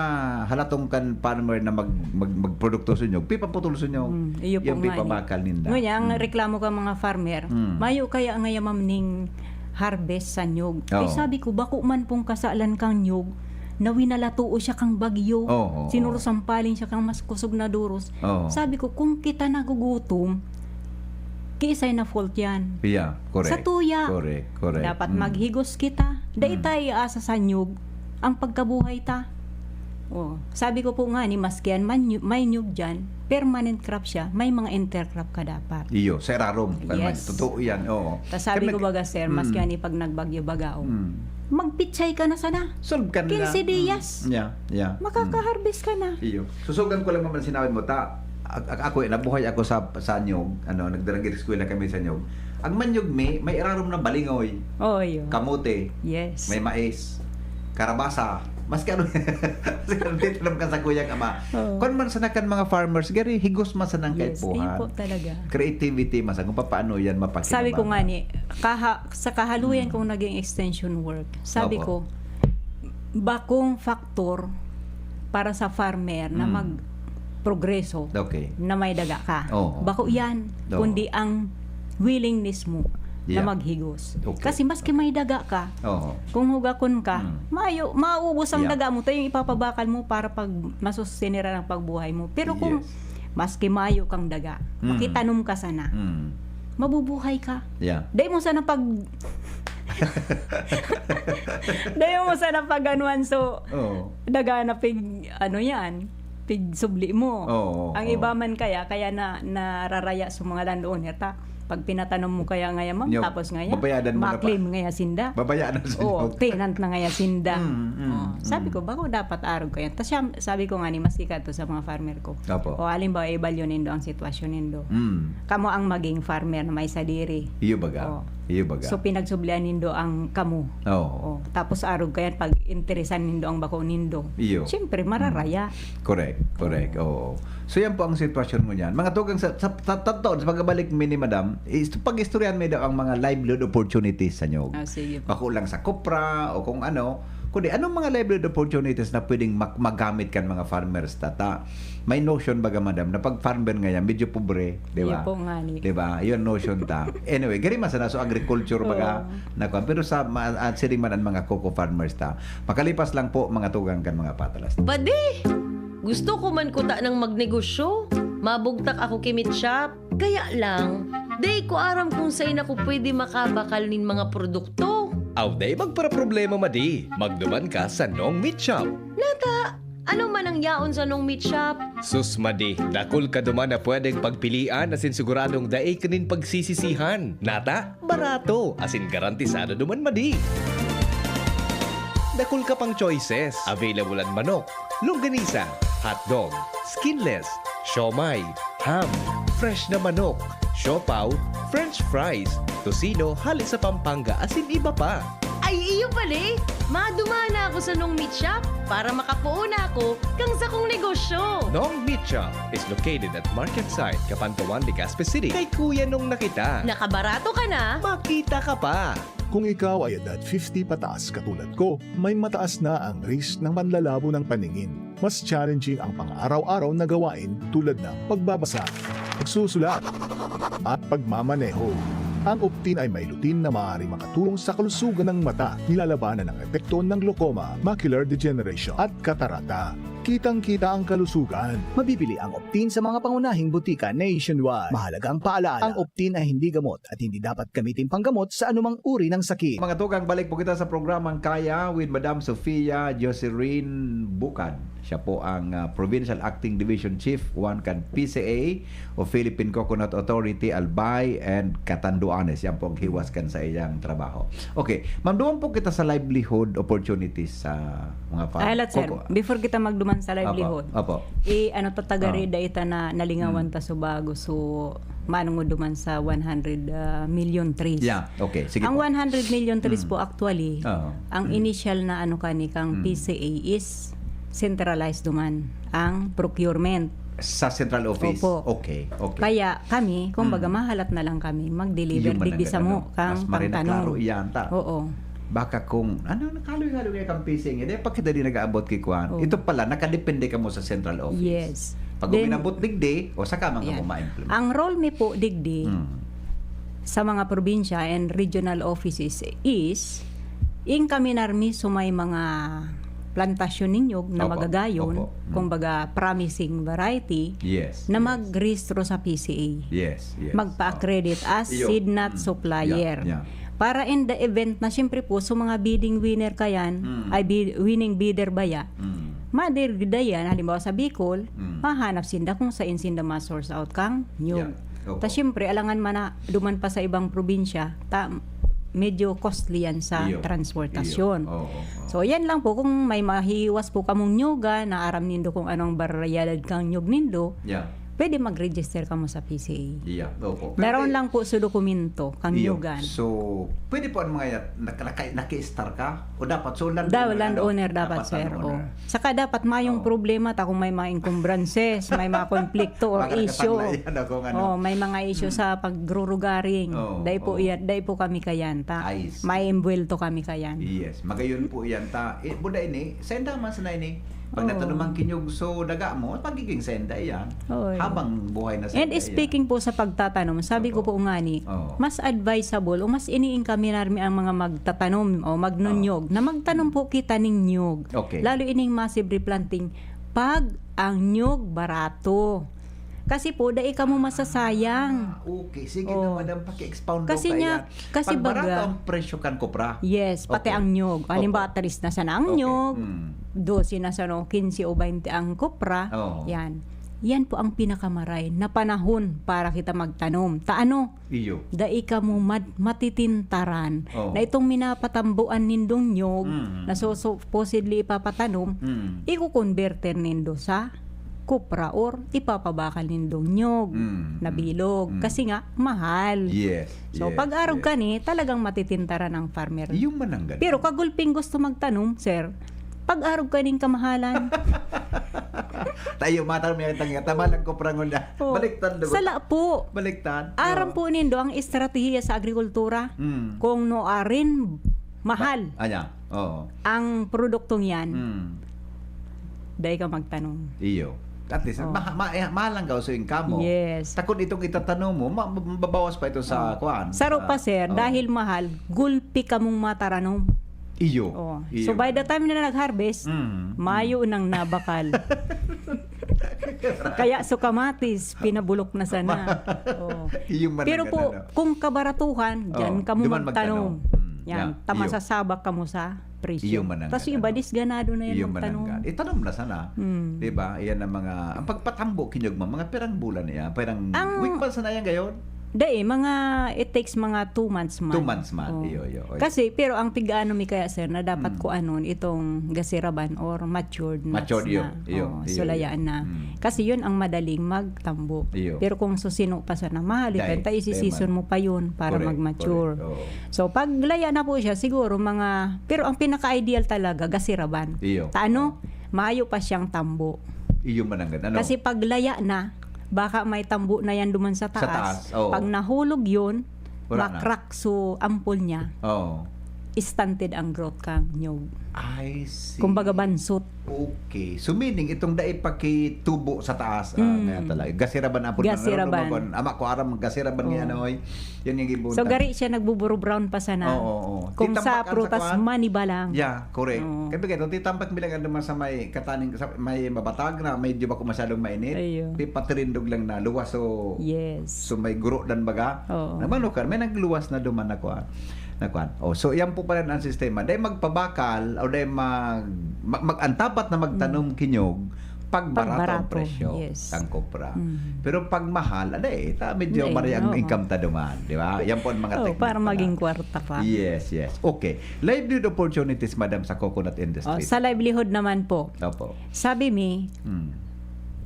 halatong kan farmer na mag-, mag-, magprodukto sa inyog, pipaputol sa inyog. Mm, iyo po Yung nga ni. pipabakal ninda. Ngunyan, ang Mm. reklamo ka mga farmer, Mm. mayo kaya ngaya, ma'am, ning harvest sa nyog. Ay, Oo. sabi ko, bako man pong kasalan kang nyog, na winalatuo siya kang bagyo. Oo, oo. Sinurusampaling siya kang mas kusog na duros. Oo. Sabi ko, kung kita nagugutom, kiisay na fault yan? Yeah, correct. Sa tuya. Correct, correct. Dapat Mm. maghigos kita. Dai Mm. ta iaasa sa nyog ang pagkabuhay ta. Oh, sabi ko po nga ni, maski yan man, may nyug dyan, permanent crop siya, may mga intercrop ka dapat. Iyo, sa irarom. Kalman, Yes. totoo yan, oo. Tas sabi Kaya ko, nag-, baga, sir, maski mm. yan ipag nagbagyo baga, oh. Mm. Magpitsay ka na sana. Solve ka na. Quince Mm. dias. Yeah, yeah. Mm. Makaka-harvest ka na. Iyo. Susugan ko lang naman sinabi mo, ta, a-, a-, ako, eh, nabuhay ako sa, sa nyog, ano, nagdarag-eskwela kami sa nyog. Ang manyog mi, may irarom na balingoy. Oh, iyo. Kamote. Yes. May mais. Karabasa. Maski ano, maski ano, titanom ka sa kuyang ama. Oo. Kung man sana kan mga farmers, gari, higos man sana ang Yes, kaipuhan. Yun po talaga. Creativity man sana kung papaano yan mapakinabang. Sabi ko nga ni, kaha-, sa kahaluyan Mm. kong naging extension work, sabi Opo. ko, bakong factor para sa farmer na Mm. magprogreso Okay. na may daga ka. Oo. Bako Mm. yan, Oo. kundi ang willingness mo na Yeah. maghigos. Okay. Kasi maski may daga ka, Oo. kung hugakon ka, Mm. mayo-, mauubos ang Yeah. daga mo, tayo yung ipapabakal mo para pag masusiniran ang pagbuhay mo. Pero kung Yes. maski mayo kang daga, Mm. makitanom ka sana, Mm. mabubuhay ka. Yeah. Dahil mo sana pag, dahil mo sana pag anuhan, so, Oo. daga na pig, ano yan, pig subli mo. Oo, Ang oo. iba man kaya, kaya na, nararaya sa mga landowner ta. Pag pinatanom mo kaya ngaya, ma'am, Yo, tapos ngaya, babayadan mo na pa. ma-claim ngaya sinda. Babayaan na sa Oo, inyo. tenant na ngaya sinda. Mm, mm, Oh, sabi mm. ko, "Bako dapat arog kaya." Tas siya, sabi ko nga ni, maski kadto sa mga farmer ko. Opo. O, halimbawa, ibalyo nindo ang sitwasyon nindo. Mm. Kamo ang maging farmer na may sadiri. Iyo baga. Oh. Iyo baga. So, pinagsublian nindo ang kamo. Oo. Oh, tapos arog kaya pag interesan nindo ang bako nindo. Iyo. Siyempre, Mm. mararaya. Correct, correct. Oo. Oo. So, yan po ang sitwasyon mo niyan. Mga tugang sa, sa, sa, sa, sa pagbabalik mi ni Madam, is, pag-istoryahan mi daw ang mga livelihood opportunities sa inyo. Ah, sige po. Bako lang sa kopra o kung ano. Kundi, anong mga livelihood opportunities na pwedeng mak-, magamit kan mga farmers, tata? May notion baga, Madam, na pag farmer ngayon, medyo pobre, di ba? Iyo po nga ni. Di ba? Yun notion ta. Anyway, gari man sana, so agriculture baga, Oo. na kuwan. Pero sa ma-, ah, siring man ang mga coco farmers ta. Makalipas lang po, mga tugang kan mga patalas. Padi! Gusto ko man kuta ng magnegosyo. Mabugtak ako ki Meat Shop. Kaya lang, dai ko aram kung sain ako pwede makabakal nin mga produkto. Aw, dai magparaproblema, Madi. Magduman ka sa Nong Meat Shop. Nata, ano man ang yaon sa Nong Meat Shop? Sus, Madi, dakul ka duman na pwedeng pagpilian asin siguradong dai ka nin pagsisisihan. Nata, barato, asin garantisado duman, Madi. Dakul ka pang choices. Available an manok, longganisa, hotdog, skinless, siomai, ham, fresh na manok, siopaw, french fries, tocino hale sa Pampanga, asin iba pa. Ay, iyo pala eh! Madumana ako sa Nong Meat Shop para makapoon ako kang sakong negosyo. Nong Meat Shop is located at Market Site, Kapantawan, Legazpi City. Kay Kuya Nong na kita. Nakabarato ka na? Makita ka pa! Kung ikaw ay edad fifty pataas katulad ko, may mataas na ang risk ng panlalabo ng paningin. Mas challenging ang pang-araw-araw na gawain tulad ng pagbabasa, pagsusulat, at pagmamaneho. Ang Optin ay may lutein na maaaring makatulong sa kalusugan ng mata, nilalabanan ang epekto ng glaucoma, macular degeneration, at katarata. Kitang-kita ang kalusugan. Mabibili ang Optin sa mga pangunahing butika nationwide. Mahalagang paalala, ang Optin ay hindi gamot at hindi dapat gamitin panggamot sa anumang uri ng sakit. Mga tugang, balik po kita sa programang Kaya with Madam Sofia Joserin Bukad. Siya po ang, ah, Provincial Acting Division Chief, one kan P C A o Philippine Coconut Authority, Albay and Catanduanes. Yan po ang hiwas kan sa iyang trabaho. Okay, ma'am, duman po kita sa livelihood opportunities sa mga farm. Ay, alat, sir. Opo. Before kita magduman sa livelihood, Opo, opo. eh, ano, tatagari Ah. da ita na nalingawan Hmm. ta subago. So, manungod duman sa one hundred, ah, million trees. Yeah, okay. Sige Ang po. one hundred million trees Hmm. po, actually, Oo. ang initial na ano kani kang Hmm. P C A is centralized duman ang procurement. Sa central office? Opo. Okay, okay. Kaya kami, kumbaga, Hmm. mahalat na lang kami mag-deliver Yung digdi manang-, samo ano, kang mas marina, pangtanom. klaro iyan ta. Oo. Baka kung, ano, nakaloy-haloy nga kang P C A, hindi pa kita di nag-aabot kay Kwan. Oo. Ito pala, nakadepende ka mo sa central office. Yes. Pag Then, uminabot digdi, o saka mga yan. mo ma-implement. Ang role mi po digdi, Hmm. sa mga probinsya and regional offices is, ing kami narmi so may mga plantasyon ninyog na Opo. magagayon, Opo. Mm. kumbaga promising variety, Yes, na yes. magrehistro sa P C A. Yes, yes. Magpa-accredit as Iyo. seed nut Mm. supplier. Yeah, yeah. Para in the event na siyempre po, so mga bidding winner kayan, Mm. ay bi-, winning bidder baya, Mm. madirgdayan, halimbawa sa Bicol, Mm. mahanap sinda kung saan sinda ma-source out kang nyog. Yeah. Opo. Ta siyempre, alangan man na duman pa sa ibang probinsya, ta medyo costly yan sa Iyo. transportasyon. Iyo. Oo, oo. So, yan lang po, kung may mahiwas po kamong nyoga, na aram nindo kung anong barayalad kang nyog nindo, Yeah. pwede mag-register kamo sa P C A. Yeah, opo. Daron lang po sa dokumento, kang Iyo. Nyugan. So, pwede po ang mga yan, naka, naka, naki-star ka? O dapat, so land Da, owner, land ano? Owner dapat, sir. Land owner. Oh. Saka dapat mayong Oh. problema ta kung may mga encumbrances, may mga konflikto or Baka issue. nakatangla yan, ako nga, no? Oh, may mga issue Hmm. sa pagrurugaring. Oh, Dai po oh. Yan, dai po kami kayan ta. I see. May embuwelto kami kayan. Yes, magayon po yan ta. Eh, buda ini, senda man sana ini. Pag Oo. natanuman kinyog so daga mo, magiging senda yan. Oo. Habang buhay na senda And speaking po sa pagtatanom, sabi ko Opo. po ngani, Oo. mas advisable o mas ini-encourage mi ang mga magtatanom o magnunyog na magtanom po kita ning nyog. Okay. Lalo ining massive replanting pag ang nyog barato. Kasi po, dai kamo masasayang. Ah, okay. Sige Oh. na, madam, paki-expound Kasi daw niya, kaya. kasi Pag barato baga, ang presyo kan kopra. Yes, pati Okay. ang nyog. Halimbawa, Opo. tres na sana ang Okay. nyog, Mm. dose na sana o quince o baynte ang kopra. Oo. Yan. Yan po ang pinakamaray na panahon para kita magtanom. Ta ano, Iyo. dai kamo mad- matitintaran Oo. na itong minapatambuan nindong nyog Mm. na so, supposedly ipapatanom, Mm. iko-converter nindo sa kopra or ipapabakal nindong nyog Mm, na mm, bilog. mm. Kasi nga, mahal. Yes. So, yes, pag-arog yes. ka ni, talagang matitintaran ang farmer. Yung mananggal. Pero kagulping gusto magtanom, sir, pag-arog ka ning kamahalan. Tayo, matar may tangya. Tama lang ko prangon na. Oh, Baliktad, lugot. Sala po. Baliktad. Aram Oo. po nindo ang estratehiya sa agrikultura. Mm. Kung no arin, mahal Anya. Oo. ang produktong yan, Mm. dai ka magtanom. Iyo. At least, Oh. ma- ma- eh, mahal ang gawso income mo. Yes. Takon itong itatanom mo, ma- mababawas pa ito sa Oh. kuan. Saro pa, Ah, sir, oh. Dahil mahal, gulpi kamong mataranom. Iyo. Oh. Iyo. So, by the time na nag-harvest, Mm. mayo nang nabakal. Kaya so kamatis, pinabulok na sana. Oh. Iyo man Pero ang po, ganun, no? kung kabaratuhan, dyan Oh, kamo duman magtanom. magtanom. Mm. Yan, Yan. ta Iyo. masasabak kamo sa presyo. Iyo man ang Tas yung iba, ganun. disganado na yan Iyo man magtanom. ang gan-, itanom na sana. Mm. Diba? Yan ang mga, ang pagpatambo, kinyog man, mga pirang bulan na yan. Pirang Ang week pa sana yan ngayon. Dai, mga, it takes mga two months man. Two months man. Oh. Iyo, iyo, iyo. Kasi, pero ang pig-ano mi kaya, sir, na dapat Mm. kuanon itong gasiraban or matured nuts Matured, iyo, na. iyo, Oh, iyo, sulayaan iyo. na. Mm. Kasi yun ang madaling magtambo. Iyo. Pero kung susino pa sana, mahal, Dai, ta isi-season dai man. mo pa yun para Correct, mag-mature. Correct. Oo. So, pag laya na po siya, siguro mga, pero ang pinaka-ideal talaga, gasiraban. Iyo. Ta ano, mayo pa siyang tambo. Iyo man ang gan-, ano? Kasi pag laya na, baka may tambo na yan duman sa Sa taas. taas, oo. Pag nahulog yun, Wala na. ma-crack so ampol niya, Oo. stunted ang growth kang nyog. I see. Kumbaga bansot. Okay. So meaning, itong dai pakitubo sa taas, ah, Mm. nga talaga. Gasiraban apod man. Gasiraban. Ano, ano, ama ko, aram, gasiraban ni Oo. ano, oy. Yan yung ibon. So, gari siya nagbuburo brown pa sana. Oo, oo. Kung sa Titampak ang prutas, sakuan. maniba lang. Yeah, correct. Oo. Kaya ito, titampak bilang ano man sa may kataning, sa may mabatag na, medyo bako masyadong mainit. Ayun. Ti patirindog lang na luwas. So, Yes. so may guro dan baga. Oo. Naman, okay, may nagluwas na duman na kuan. Na kuan. Oh, so, yan po pala ang sistema. Dahil magpabakal o dahil mag, mag, mag, ang dapat na magtanom kinyog, pag barato ang Pag barato, presyo, yes. ang kopra. Mm. Pero pag mahal, ano eh, ta, medyo Hindi, mari ang oo. income ta duman, di ba? Yan po ang mga Oh, technique para pala. Maging kwarta pa. Yes, yes. Okay. Livelihood opportunities, madam, sa coconut Oh, industry. Sa livelihood naman po, Opo. sabi mi, Hmm.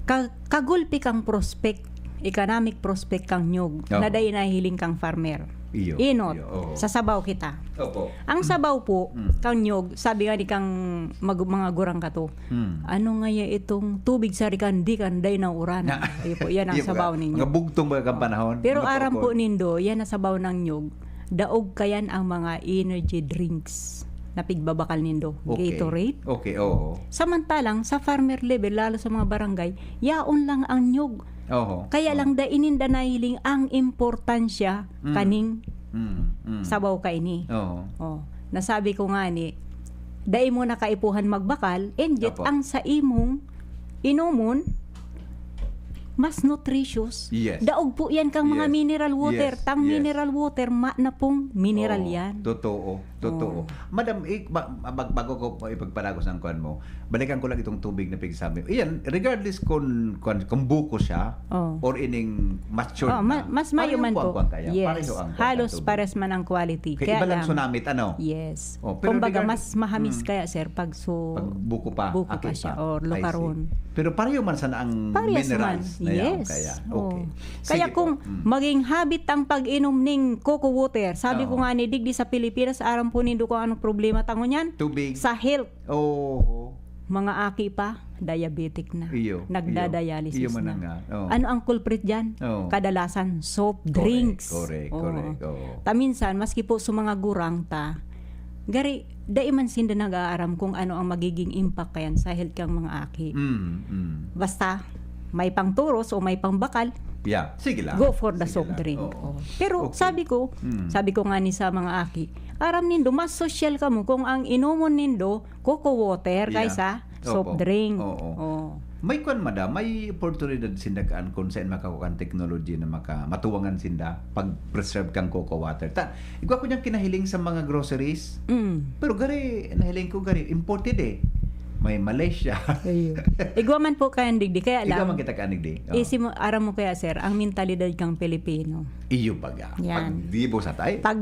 ka, kagulpi kang prospect, economic prospect kang nyog, Oo. na dai nahiling kang farmer. Iyo, Inot, iyo, oo. sa sabaw kita. Opo. Ang sabaw po, Mm. kang nyog, sabi nga ni kang mag, mga gurang kato, Mm. ano nga ya itong tubig sa rikan, di kan dai nauran. Na- Iyo po, yan ang Iyo, sabaw mga, ninyo. mga bugtong, mga kampanahaw. Pero Mga aram po popcorn. nindo, yan na sabaw ng nyog, daog kayan ang mga energy drinks na pigbabakal nindo. Okay. Gatorade. Okay, oo. Samantalang sa farmer level, lalo sa mga barangay, yaon lang ang nyog. Oho. Kaya lang da ininda nahiling ang importansya Mm. kaning Mm, mm. sabaw kaini. Oo. Oh, nasabi ko nga ni, dai mo na kaipuhan magbakal, and yet Opo. ang sa imong inomon, mas nutritious. Yes. Daog po yan kang mga Yes. Mineral water. Yes. Tang Yes. Mineral water, ma na pong mineral Oo. yan. Totoo. Totoo. Oo. Madam, ik, ba, bag, bago ko po ipagpalagos ang kuan mo, balikan ko lang itong tubig na pigsabi. Iyan, regardless kung, kung, kung buko siya Oo. or ining mature Oh, na, ma- mas mayo pareho man po ang po. kuan kaya. Yes. Pareho ang kuan Halos ng tubig. pares man ang quality. Kaya Kaya iba lang lang, sunamit, ano? Yes. Oh, pero Kumbaga, regard- mas mahamis Mm. kaya, sir, pag su- Pag buko pa, buko aki pa siya, pa. or I see. lukaron. Pero pareho man sana ang Parehas minerals man, na Yaon Yes. kaya. Oo. Okay. Kaya Sige kung po. Mm. maging habit ang pag-inom ning coco water, sabi ko Oo. nga ni digdi sa Pilipinas, aram po nindo kung anong problema ta ngunyan? Tubig. Sa health. Oo. Mga aki pa, diabetic na. Iyo, Nagdadialysis iyo. Iyo na. man na nga. Oo. Ano ang culprit dyan? Oo. Kadalasan, soft Correct, drinks. correct, Oo. Correct. Oo. Ta minsan, maski po sa mga gurang ta, gari, dai man sinda nag-aaram kung ano ang magiging impact kayan sa health kang mga aki. Mm, mm. Basta, may pangturos o may pangbakal, Yeah, sige lang. Go for the Sige soft lang. drink. Oo. Oh. Pero Okay. Sabi ko, Mm. sabi ko nga ni sa mga aki, aram nindo, mas sosyal kamo kung ang inomon nindo, coco water, Yeah. kaysa soft Opo. drink. Oo. Oh. May kwan, madam, may oportunidad sinda kaan kung saan makakuha kan technology na maka, matuwangan sinda pag-preserve kang coco water. Ta, igwa ko niyang kinahiling sa mga groceries. Mm. Pero gari, nahiling ko gari, imported eh. May Malaysia. Ayun. Igwa man po kayan digdi, kaya Igwa lang, man kita kaan digdi. Oh. isi mo, aram mo kaya, sir, ang mentalidad kang Pilipino. Iyo baga. Yan. Pag gibo sa tayo. Pag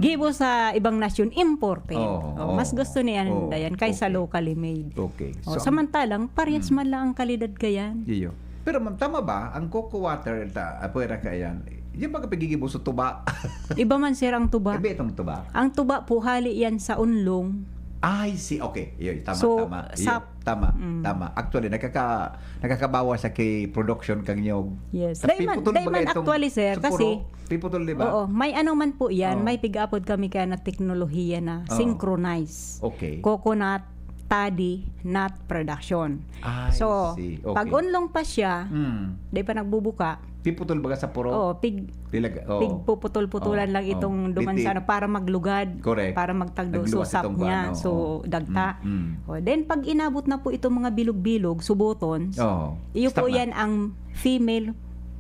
gibo sa ibang nasyon, imported. Oo, Oh, oo. Mas gusto niyan Oo, dayan kaysa okay. Locally made. Okay. Oh, So, samantalang, pares Mm. man lang ang kalidad kayan. Iyo. Pero ma'am, tama ba? Ang coco water, ta, apwera ka yan, yung mga pigigibo sa tuba. Iba man, sir, ang tuba. Iba itong tuba. Ang tuba po, hali yan sa unlong. Ay, si, okay. Iyo, tama, So, tama. Iyo, sap- tama, Mm. tama. Actually, nakaka, nakakabawas sa kay production kang nyog. Yes. Sa Dai man, piputol dai baga man itong actually, sir, sa puro, kasi piputol, di ba? Oo, may ano man po yan, Oo. May pig-apod kami kaya na teknolohiya na Oo. synchronize. Okay. Coconut, toddy, nut production. I So, see. Okay. Pag unlong pa siya, Mm. di pa nagbubuka, Piputol baga sa puro? Oo, pig, Dilag, oo. pigpuputul-putulan Oo, lang oo. itong duman Biti. sana para maglugad, Correct. para magtagdo. So, Nagluwas sap itong kuwan, niya. oo. So, dagta. Mm, mm. O, then, pag inabot na po itong mga bilog-bilog, subotons, Oo. iyo po Stop na. Yan ang female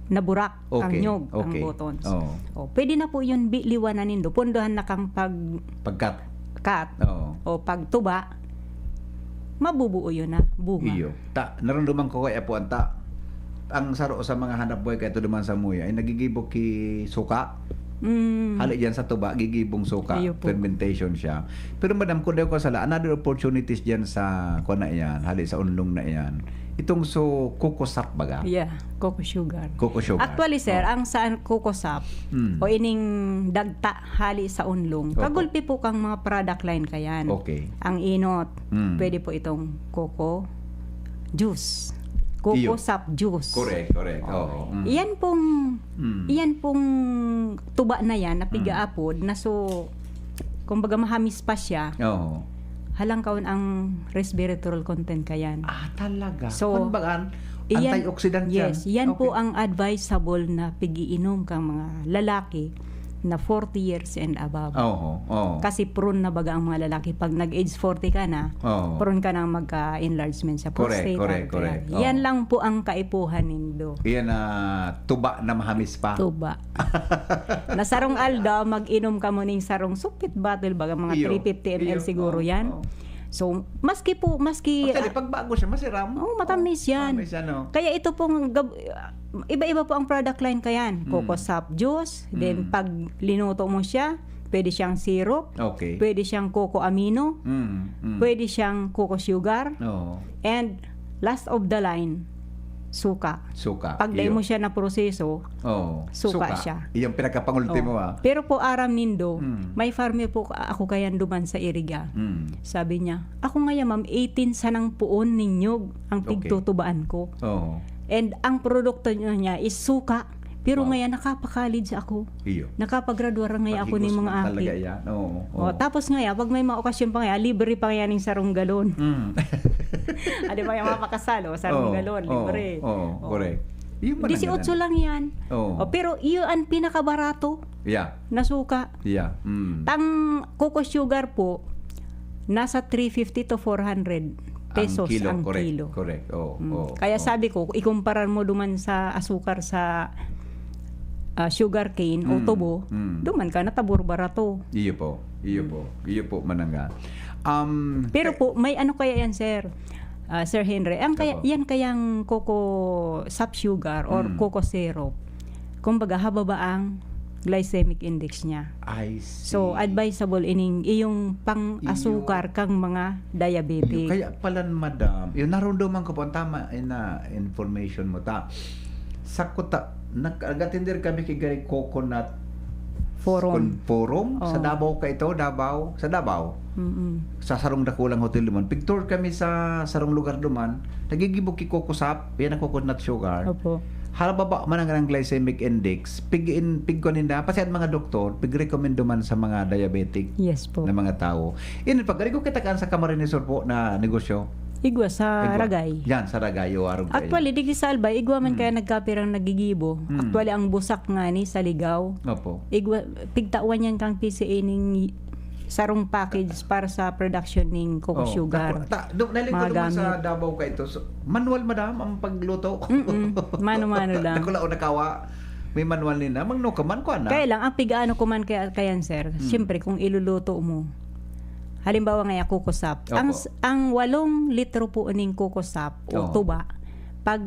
na burak, ang Okay, nyog, ang okay. botons. Oo. O, pwede na po yun, bi- liwanan nindo. Pundohan na kang pag-cut Pagkat. Oo. o pagtuba, mabubuo yun na bunga. Iyo. Ta, narunduman ko kaya po, anta, ang saro sa mga hanap buhay kaya ito duman sa muya, ay nagigibo ki suka. Mm. Hali dyan sa tuba, gigibong suka. Iyo po. Fermentation siya. Pero madam, kung di ko sala, another opportunities dyan sa, kung na yan, hali sa unlong na yan. Itong so, coco sap baga. Yeah, coco sugar. Coco sugar. Actually, sir, Oh. ang saan coco sap Mm. o ining dagta hali sa unlong, Opo. kagulpi po kang mga product line kayan. Okay. Ang inot, Mm. pwede po itong coco juice. Coco Iyo. Sap juice. Correct, correct. Oo. Mm. Iyan pong Mm. iyan pong tuba na yan na Mm. pigaapod na so kumbaga mahamis pa siya. Oo. Halangkaon ang resveratrol content kayan. Ah, talaga? So, Kung bagaan, iyan, antioxidant yan. Yes, yan po Okay. Ang advisable na pigiinom kang mga lalaki na forty years and above. Oo, oo. Kasi prone na baga ang mga lalaki pag nag-age forty ka na, Oo. prone ka na magka-enlargement sa Correct, prostate, correct, pancreas. correct. Yan Oo. lang po ang kaipuhan nindo. Iyan na tuba na mahamis pa. Tuba. Na sarong aldaw, mag-inom ka mo ning sarong supit bottle, baga mga Iyo, three fifty M L iyo, siguro oo, yan. oo. So, maski po, maski... Actually, pag bago siya, masiram. Oo, matamis Oo, yan. Matamis yan, no? Kaya ito pong gab- iba-iba po ang product line kayan. Mm. Coco sap juice, then Mm. pag linuto mo siya, pwede siyang syrup, Okay. pwede siyang coco amino, Mm, mm. pwede siyang coco sugar, Oo. and last of the line, suka. Suka. Pag dai Iyo. mo siya na proseso, Oo. suka siya. Iyang pinakapangultimo, Oh. ah. Pero po aram nindo, Mm. may farmer po ako kayan duman sa Iriga. Mm. Sabi niya, "Ako ngaya, ma'am, eighteen sanang puon nin nyog ang Okay. pigtutubaan ko. Oo. And ang produkto niya is suka. Pero Wow. ngaya, nakapakalig sa ako. Iyo. Nakapagradwar ngaya ako ni Paghigos mga man aki." talaga yan. Oo. Oh, tapos ngaya, pag may mga okasyon pa ngaya, libre pa ngaya ning sarong galon. Mm. Ah, di ba yung mga pakasal, oh, sarong Oo, galon, oo, libre. oo, Oh. correct. Yun man Disiotso ang lang yan. Oo. Oh, pero yun ang pinakabarato Yeah. na suka. Yeah. Mm. Tang coco sugar po, nasa three fifty to four hundred pesos Ang kilo, ang correct, kilo. correct. Oo, Mm. oo, Kaya oo. Sabi ko, ikumpara mo duman sa asukar sa ah, sugar cane o Mm, tubo, mm. duman ka, natabor barato. Iyo po. Iyo po. Iyo po, mananga. Um, Pero po, may ano kaya yan, sir? Ah, Sir Henry, ang kaya, Opo. Yan kayang coco sap sugar or Mm. coco syrup, kumbaga, hababa ang glycemic index niya. I see. So, advisable ining iyong pang-asukar kang mga diabetic. Iyo, kaya pala, madam, yun, narunduman ko po, ang tama na information mo, ta. Sa kuta, nag-, nag-attender kami ki gari Coconut Forum. Kun-, Forum sa Oo. Davao ka ito, Davao, sa Davao. Mm-mm. Sa sarong dakulang hotel naman. Pig-tour kami sa sarong lugar duman. Nagigibo ki coco sap, yan ang coconut sugar. Opo. Halababa man ang, ang glycemic index. Pig in, pig ko ninda, pasiyan mga doktor, pig-recommend man sa mga diabetic Yes po. na mga tao. Ini pag ko kita kaan sa Camarines Sur po na negosyo. Igwa sa Igwa. Ragay. Yan, sa Ragay, o Arog kayo. Actually, digdi sa Albay, igwa man Hmm. kaya nagkapirang nagigibo. Hmm. Actually, ang busak nga ni sa Ligaw. Opo. Igwa, pigtawan yan kang P C A ning sarong package para sa production ning coco Oh, sugar. Dako, ta, do, naligo Mga naman sa gamit. Davao ka ito. So, manual, madam, ang pagluto. Mm-mm. Mano-mano lang. Dakula o nakawa, may manual nina. Magno ka man, kuha na. Kaya lang, ang pig-ano ko man kaya, kayan, sir, Hmm. siyempre, kung iluluto mo, halimbawa nga, coco sap. Ang, Opo. ang walong litro po ning coco sap o Oo. tuba, pag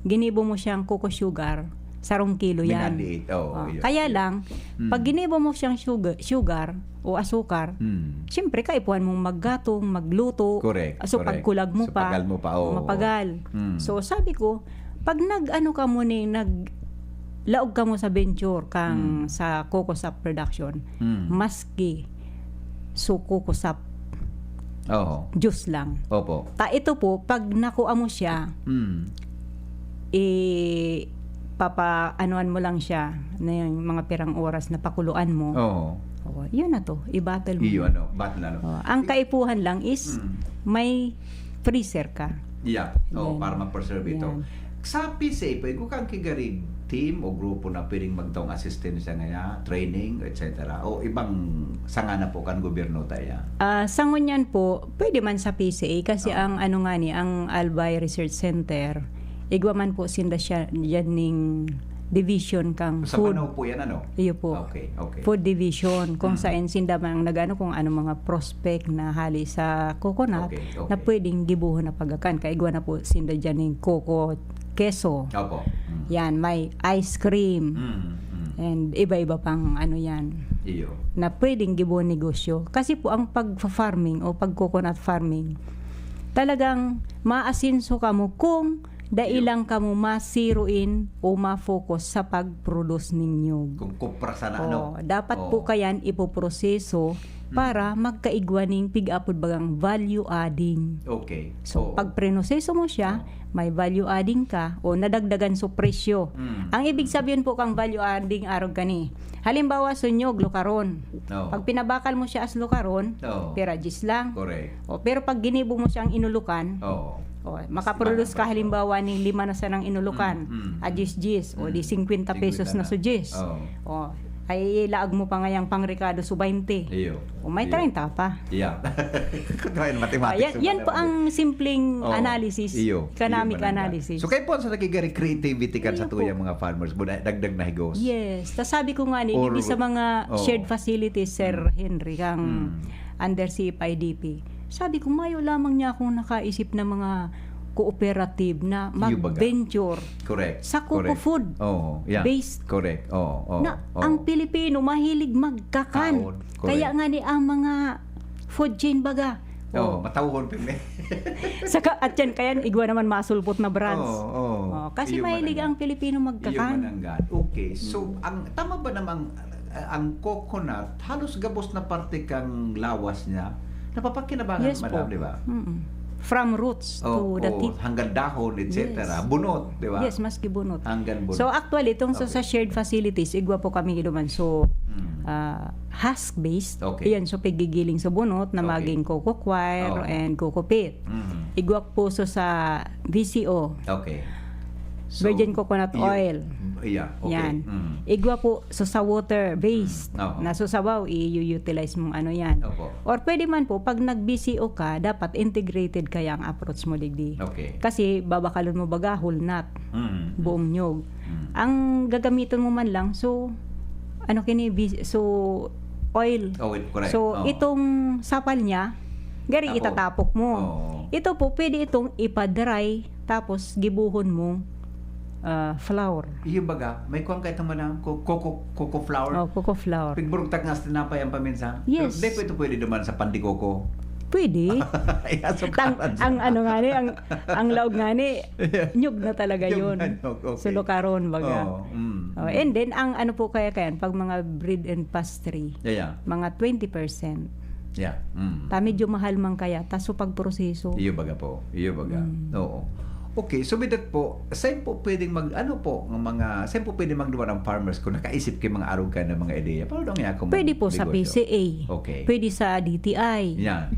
ginibo mo siyang coco sugar, sarong kilo yan. Minaliit. Oo, Oh, yun, kaya yun. lang, Hmm. pag ginibo mo siyang sugar, sugar o asukar, Hmm. siyempre, kaipuhan mong maggatong, magluto. Correct, So, correct. pagkulag mo So, pa, pagal mo pa, oo. mapagal. Hmm. So, sabi ko, pag nag-ano ka mo ni, nag-laog ka mo sa venture kang Hmm. sa coco sap production, Hmm. maski so coco sap Oo. juice lang. Opo. Ta ito po, pag nakuha mo siya, Hmm. eh, papa-anuan mo lang siya na yung mga pirang oras na pakuluan mo. Oo. Oh, yun na to, i-bottle mo. Iyo, ano, bottle, ano. Oh, ang kaipuhan lang is Hmm. may freezer ka. Yeah. Oh, Yan. Para ma-preserve ito. Yan. Sa P C A po, ikaw kang kigarig team o grupo na pwedeng magtaong asistensya ngaya, training, et cetera. O ibang sanga na po kan gobyerno tayo? Ah, sa ngunyan po, pwede man sa P C A kasi Ah. ang ano nga ni, ang Albay Research Center, igwa man po sinda siya yan ning division kang Sa food. Panao po yan, ano? Iyo po. Okay, okay. Food division, kung Mm. saan sinda man ang nag-ano kung ano mga prospect na hali sa coconut Okay, okay. na pwedeng gibuhon na pagakan. Kaigwa na po sinda dyan yung coco, keso. Opo. Mm. Yan, may ice cream. Mm, mm. And iba-iba pang ano yan. Iyo. Na pwedeng gibuhon negosyo. Kasi po ang pag-farming o pag-coconut farming, talagang maasinso ka mo kung dai Iyo. lang ka mo masiruin o ma-focus sa pag-produce ning nyug. Kung kupra sana, Oh, ano? dapat Oo. po kayan ipoproseso Mm. para magkaigwa ning pig-apod bagang value adding. Okay. So, Oo. pag prinoseso mo siya, Oo. may value adding ka o nadagdagan so presyo. Mm. Ang ibig sabihin po kang value adding, arog kani. Halimbawa, sunyog, lukaron. Oo. Pag pinabakal mo siya as lukaron, Oo. pera diyes lang. Correct. O, pero pag ginibo mo siyang inulokan, Oo. o, makaproduce ka Iba lang halimbawa ning lima na sanang inulokan, Mm, mm. a diyes diyes, o di Mm. singkwenta pesos Singkwenta na na. so diyes. Oo. O, ay laag mo pa ngayang pangrekado so baynte. Iyo. O, may Iyo. treinta pa. Yeah. Kaya mathematics Ayan, yung yan po mathematics. ang simpleng Oo. analysis, Iyo. economic Iyo, manangga. analysis. So, kayo po sa nakigari creativity kan Iyo sa po. tuyang mga farmers, bu-, dagdag na higos. Yes. Tas sabi ko nga ni, Or- digdi sa mga Oo. shared facilities, Sir Mm. Henry, kang Mm. under C F I D P. Sabi ko, mayo lamang niya akong nakaisip na mga cooperative na Iyo baga. mag-venture Correct. sa coco Correct. food Oo. Yeah. based. Correct. Oo. Oo. Na Oo. ang Pilipino mahilig magkakan. Kaon. Correct. Kaya nga ni ang mga food chain baga. Oo, Oh. matawhon pa yun eh. Saka, at yan, kaya igwa naman masulpot na brands. Oo, oo. Oh, kasi Iyo mahilig manangga. ang Pilipino Iyo magkakan. manangga. Okay, so Mm. ang tama ba namang, ah, ang coconut, halos gabos na parte kang lawas niya, napapakinabangan, Yes madam, po. Di ba? Mm-mm. From roots Oo, to the oo, tip. Hanggang dahon, et cetera. Yes. Bunot, di ba? Yes, maski bunot. Hanggang bunot. So actually, itong sa, Okay. sa shared facilities, igwa po kami duman. So, Mm. ah, husk-based. Okay. Yan, so pigigiling sa bunot na Okay. maging coco coir Oo. and coco pit. Mm. Igwa po so sa V C O. Okay. Virgin coconut iyo. Oil. Yeah, okay. Yan. Mm. Igwa po so sa water based. Mm, oo. Na so sabaw, i-utilize mong ano yan. Opo. Or pwede man po, pag nag-V C O ka, dapat integrated kaya ang approach mo digdi. Okay. Kasi babakalon mo baga, whole nut, Mm. buong nyog. Mm. Ang gagamiton mo man lang, so, ano kini, vi-, so, oil. Oh, wait, correct. So, Oo. itong sapal niya, gari Tapos, itatapok mo. Oo. Ito po, pwede itong ipa-dry, tapos gibuhon mo ah, flour. Iyo baga, may kuwan ka itong manang co-, coco, coco flour. Oh, coco flour. Pigburugtak nga sa tinapay ang paminsan. Yes. Pero di po ito pwede duman sa pandikoko. Pwede. Tang, Iyasukaran ang sana. Ano nga ni, ang, ang laog nga ni, nyug na talaga Yung yun. Nanyog, okay. Sulukaron, baga. Oo, mm, Oh, mm. And then, ang ano po kaya kayan, pag mga bread and pastry, Yeah, yeah. Mga twenty percent. Yeah. Mm. Ta medyo mahal man kaya, ta so pagproseso. Iyo baga po. Iyo baga. Mm. Oo. Okay, so with that po, saan po pwedeng mag, ano po, ng mga, saan po pwedeng magduman ang farmers kung nakaisip kayo mga arog kayo ng mga ideya? Paano daw niya ako Pwede po sa magnegosyo? P C A. Okay. Pwede sa D T I. Yan.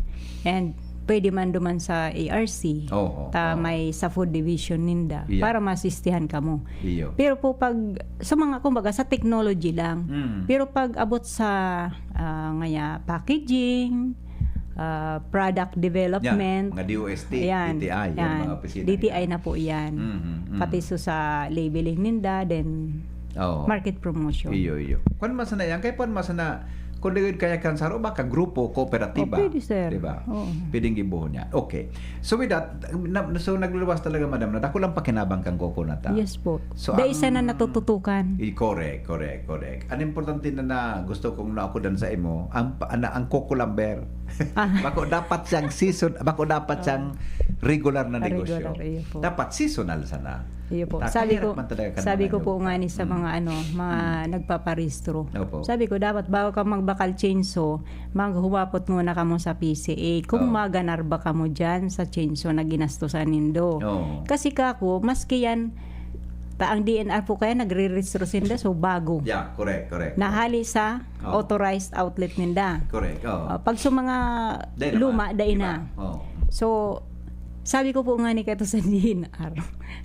And pwede man duman sa A R C. Oo, Ta oo. May sa food division ninda. Yeah. Para masistihan kamo. Iyo. Pero po pag, sa mga, kumbaga, sa technology lang. Mm. Pero pag abot sa, ah, ngaya, packaging, ah, product development, Yan, mga D O S T, ayan, D T I, yan, yan. mga opisina D T I yan. Na po yan. Mhm, mhm. Pati so sa labeling ninda, then Oo. Market promotion. Iyo, iyo. Kwan man sana yan, kaya kwan man sana, kung di kaya kan saro, baka grupo, kooperatiba. Oh, pwede, sir. Diba? Oo. Pwedeng gibuhon niya. Okay. So with that, na, so nagluluwas talaga, madam, na dako lang pakinabang kang coconut, ah. Yes po. So, Dahil ang sana natututukan. Eh, correct, correct, correct. Ang importante na, na gusto kong naukudan sa imo, ang pa- na ang Coco Lumber. Ah. Bako dapat siyang season, bako dapat siyang regular na Ah, negosyo. Regular, iyo po. Dapat seasonal sana. Iyo po. Ta- Sabi kahirap ko, man talaga kan sabi mga ko po nyog. nga ni sa Mm. mga ano, mga nagpaparehistro. Opo. Sabi ko, dapat bago ka magbakal chainsaw, maghumapot muna kamo sa P C A kung Oo. maganar ba kamo dyan sa chainsaw na ginastosan nindo. Oo. Kasi kako, maski yan, ta ang D N R po kaya nagre-rehistro sinda, so bago. Yeah, correct, correct. Nahali sa Oo. Authorized outlet ninda. Correct, oo. Ah, pag sa mga Dahil luma, naman, dai di na. ba? Oo. So, sabi ko po nga ni kato sa D N R,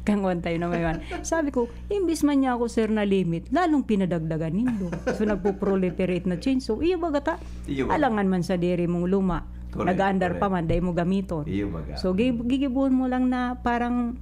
kang one time na may one. Sabi ko, imbis man niya ako, sir, na limit, lalong pinadagdagan nindo. So, nagpo-proliferate na chainsaw. Iyo baga ta? Iyo baga. Alangan man sa diri mong luma. Correct, Nag-aandar correct. pa man, dai mo gamiton. Iyo baga. So, gi- gigibuhon mo lang na parang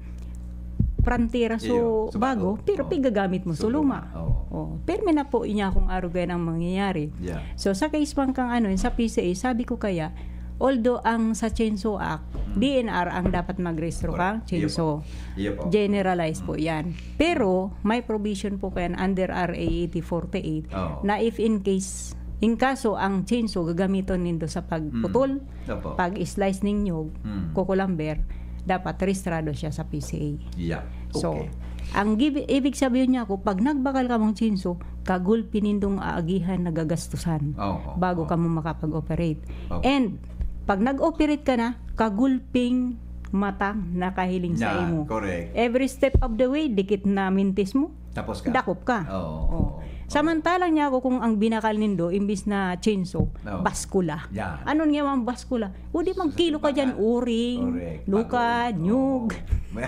frontera so Iyo, so bago, bago. pero Mm. pigagamit mo So so luma. luma, oo. Oh, pero may na po inya kung arugay ang mangyayari. Yeah. So, sa case pang kang ano, sa P C A, sabi ko kaya, although ang sa Chainsaw Act, Mm. D N R ang dapat magrehistro Correct. kang Iyo po. chainsaw. Iyo po. Generalize po Mm. yan. Pero, may provision po kayan under R A eighty forty-eight Oo. na if in case, in kaso ang chainsaw gagamiton nindo sa pagputol, Opo. pag-slice ning nyog, Mm. Coco Lumber, dapat rehistrado siya sa P C A. Yeah. So, Okay. ang gibi- ibig sabihin niya ako, pag nagbakal ka mong chainsaw, kagulpi nindong aagihan na gagastusan Oo, bago oo. ka mo makapag-operate. Oo. And pag nag-operate ka na, kagulping matang nakahiling sa Yan, imo. Correct. Every step of the way, dikit na mintis mo, Tapos ka. dakop ka. Oo, Oh. oo. Samantalang niya ako kung ang binakal nindo, imbis na chainsaw, Oo. baskula. Yan. Ano nga ang baskula? O di magkilo ka dyan, uring, Correct. lukad, Pagod. nyog. Oo.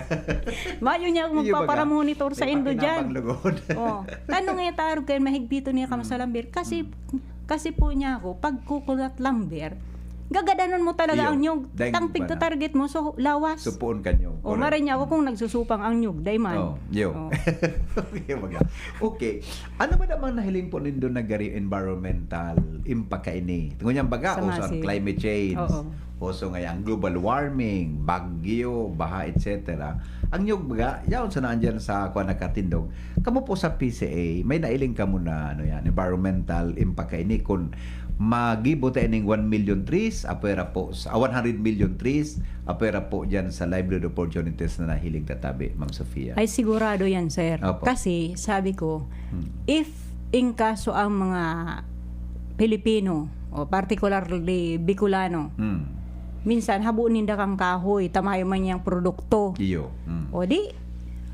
Mayo niya ako Iyo baga. magpapara-monitor sa May indo dyan. pakinabang lugod. Oh, ano nga tarog kayo, mahigpiton niya kamo sa lumber? Kasi, kasi po niya ako, pag coconut lumber, gagadanon mo talaga Iyo. Ang nyog. Dahil Tang ba na? Pigta-target mo, so lawas. Supuon ka nyog. O, Correct. Maray niya ako kung nagsusupang ang nyog, dai man. Oh, yo. Oh. Okay, baga. Okay. Ano ba namang nahiling po nindo na gari environmental impact kaini? Ngunyan baga, Sa uso ang Masi. Climate change. Oo. Uso ngayon ang global warming, bagyo, baha, et cetera. Ang nyog baga, yaon sa naan dyan sa kuwan nakatindog. Kamo po sa P C A, may nailing kamo na, ano yan, environmental impact kaini? Kung magibo tayo ning one million trees, apwera po sa, ah, one hundred million trees, apwera po dyan sa livelihood opportunities na nahiling tatabi, Ma'am Sofia. Ay, sigurado yan, sir. Opo. Kasi, sabi ko, Hmm. if in kaso ang mga Pilipino, o particularly Bicolano, Hmm. minsan, habo ninda kang kahoy, tamayo man niyang produkto. Iyo. Hmm. O di,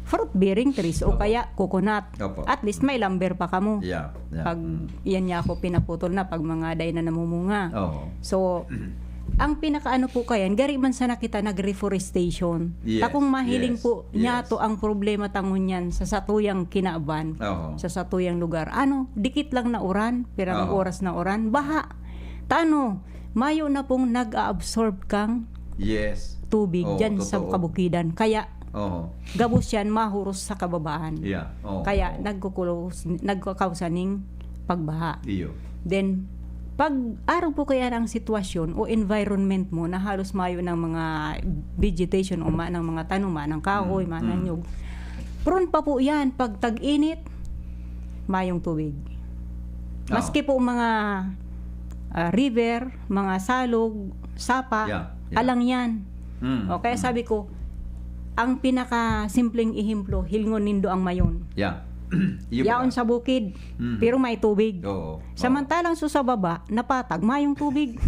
fruit-bearing trees, o Opo. kaya coconut. Opo. At least, may lumber pa kamo. Yeah, yeah. Pag Mm. yan niya ako pinaputol na, pag mga day na namumunga. Oo. So, ang pinakaano po kayan, gari man sana kita nag-reforestation. Yes, Takong mahiling yes, po niya yes. to ang problema tangon yan sa satuyang kinaban, Oo. sa satuyang lugar. Ano, dikit lang na uran, pirang Oo. oras na uran, baha. Tano, mayo na pong nag-a-absorb kang Yes. tubig Oo, dyan sa totoo. kabukidan. Kaya, Oo. gabos yan, mahurot sa kababaan. Yeah. Oo, Kaya oo. nagkukulos, nagkakausa ning pagbaha. Iyo. Then, pag arog po kaya ang sitwasyon o environment mo na halos mayo ng mga vegetation o ma, ng mga tanuma, ng kahoy, Mm, mga mm. nanyog, prone pa po yan pag tag-init, mayong tubig. Oo. Maski po mga ah, river, mga salog, sapa, Yeah, yeah. alang yan. Mm, O kaya mm. sabi ko, ang pinakasimpleng ehemplo, hilngon nindo ang mayon. Yeah. Iyo ba? Yaon sa bukid, Mm. pero may tubig. Oo. Samantalang so sa baba, napatag, mayong tubig.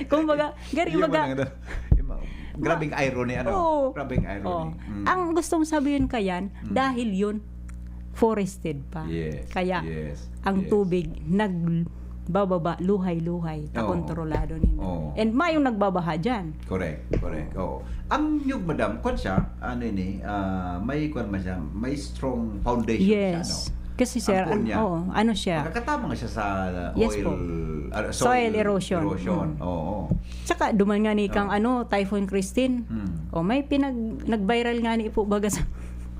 Kumbaga, gari Iyo ba baga, nang ano? Iyo ba? Grabing irony, ano? Oo. Grabing irony. Oo. Mm. Ang gustong sabihin kayan, Mm. dahil yun, forested pa. Yes, Kaya, yes, ang yes. tubig, nagbababa, luhay-luhay, Oo. kontrolado nila. Oo. And mayong nagbabaha dyan. Correct, correct. Oo. Ang niyog, madam, kwan siya, ano ini, ah, may kwan man siya, may strong foundation siya, Yes. no? Kasi, Ang sir, puon an-, niya. oo, ano siya? Makakatabang siya sa Yes oil, po. ah, Soil soil erosion. erosion. Mm. Oo. Tsaka, duman nga ni kang, Oo. ano, Typhoon Christine. Hmm. O, may pinag-, nag-viral nga ni po baga sa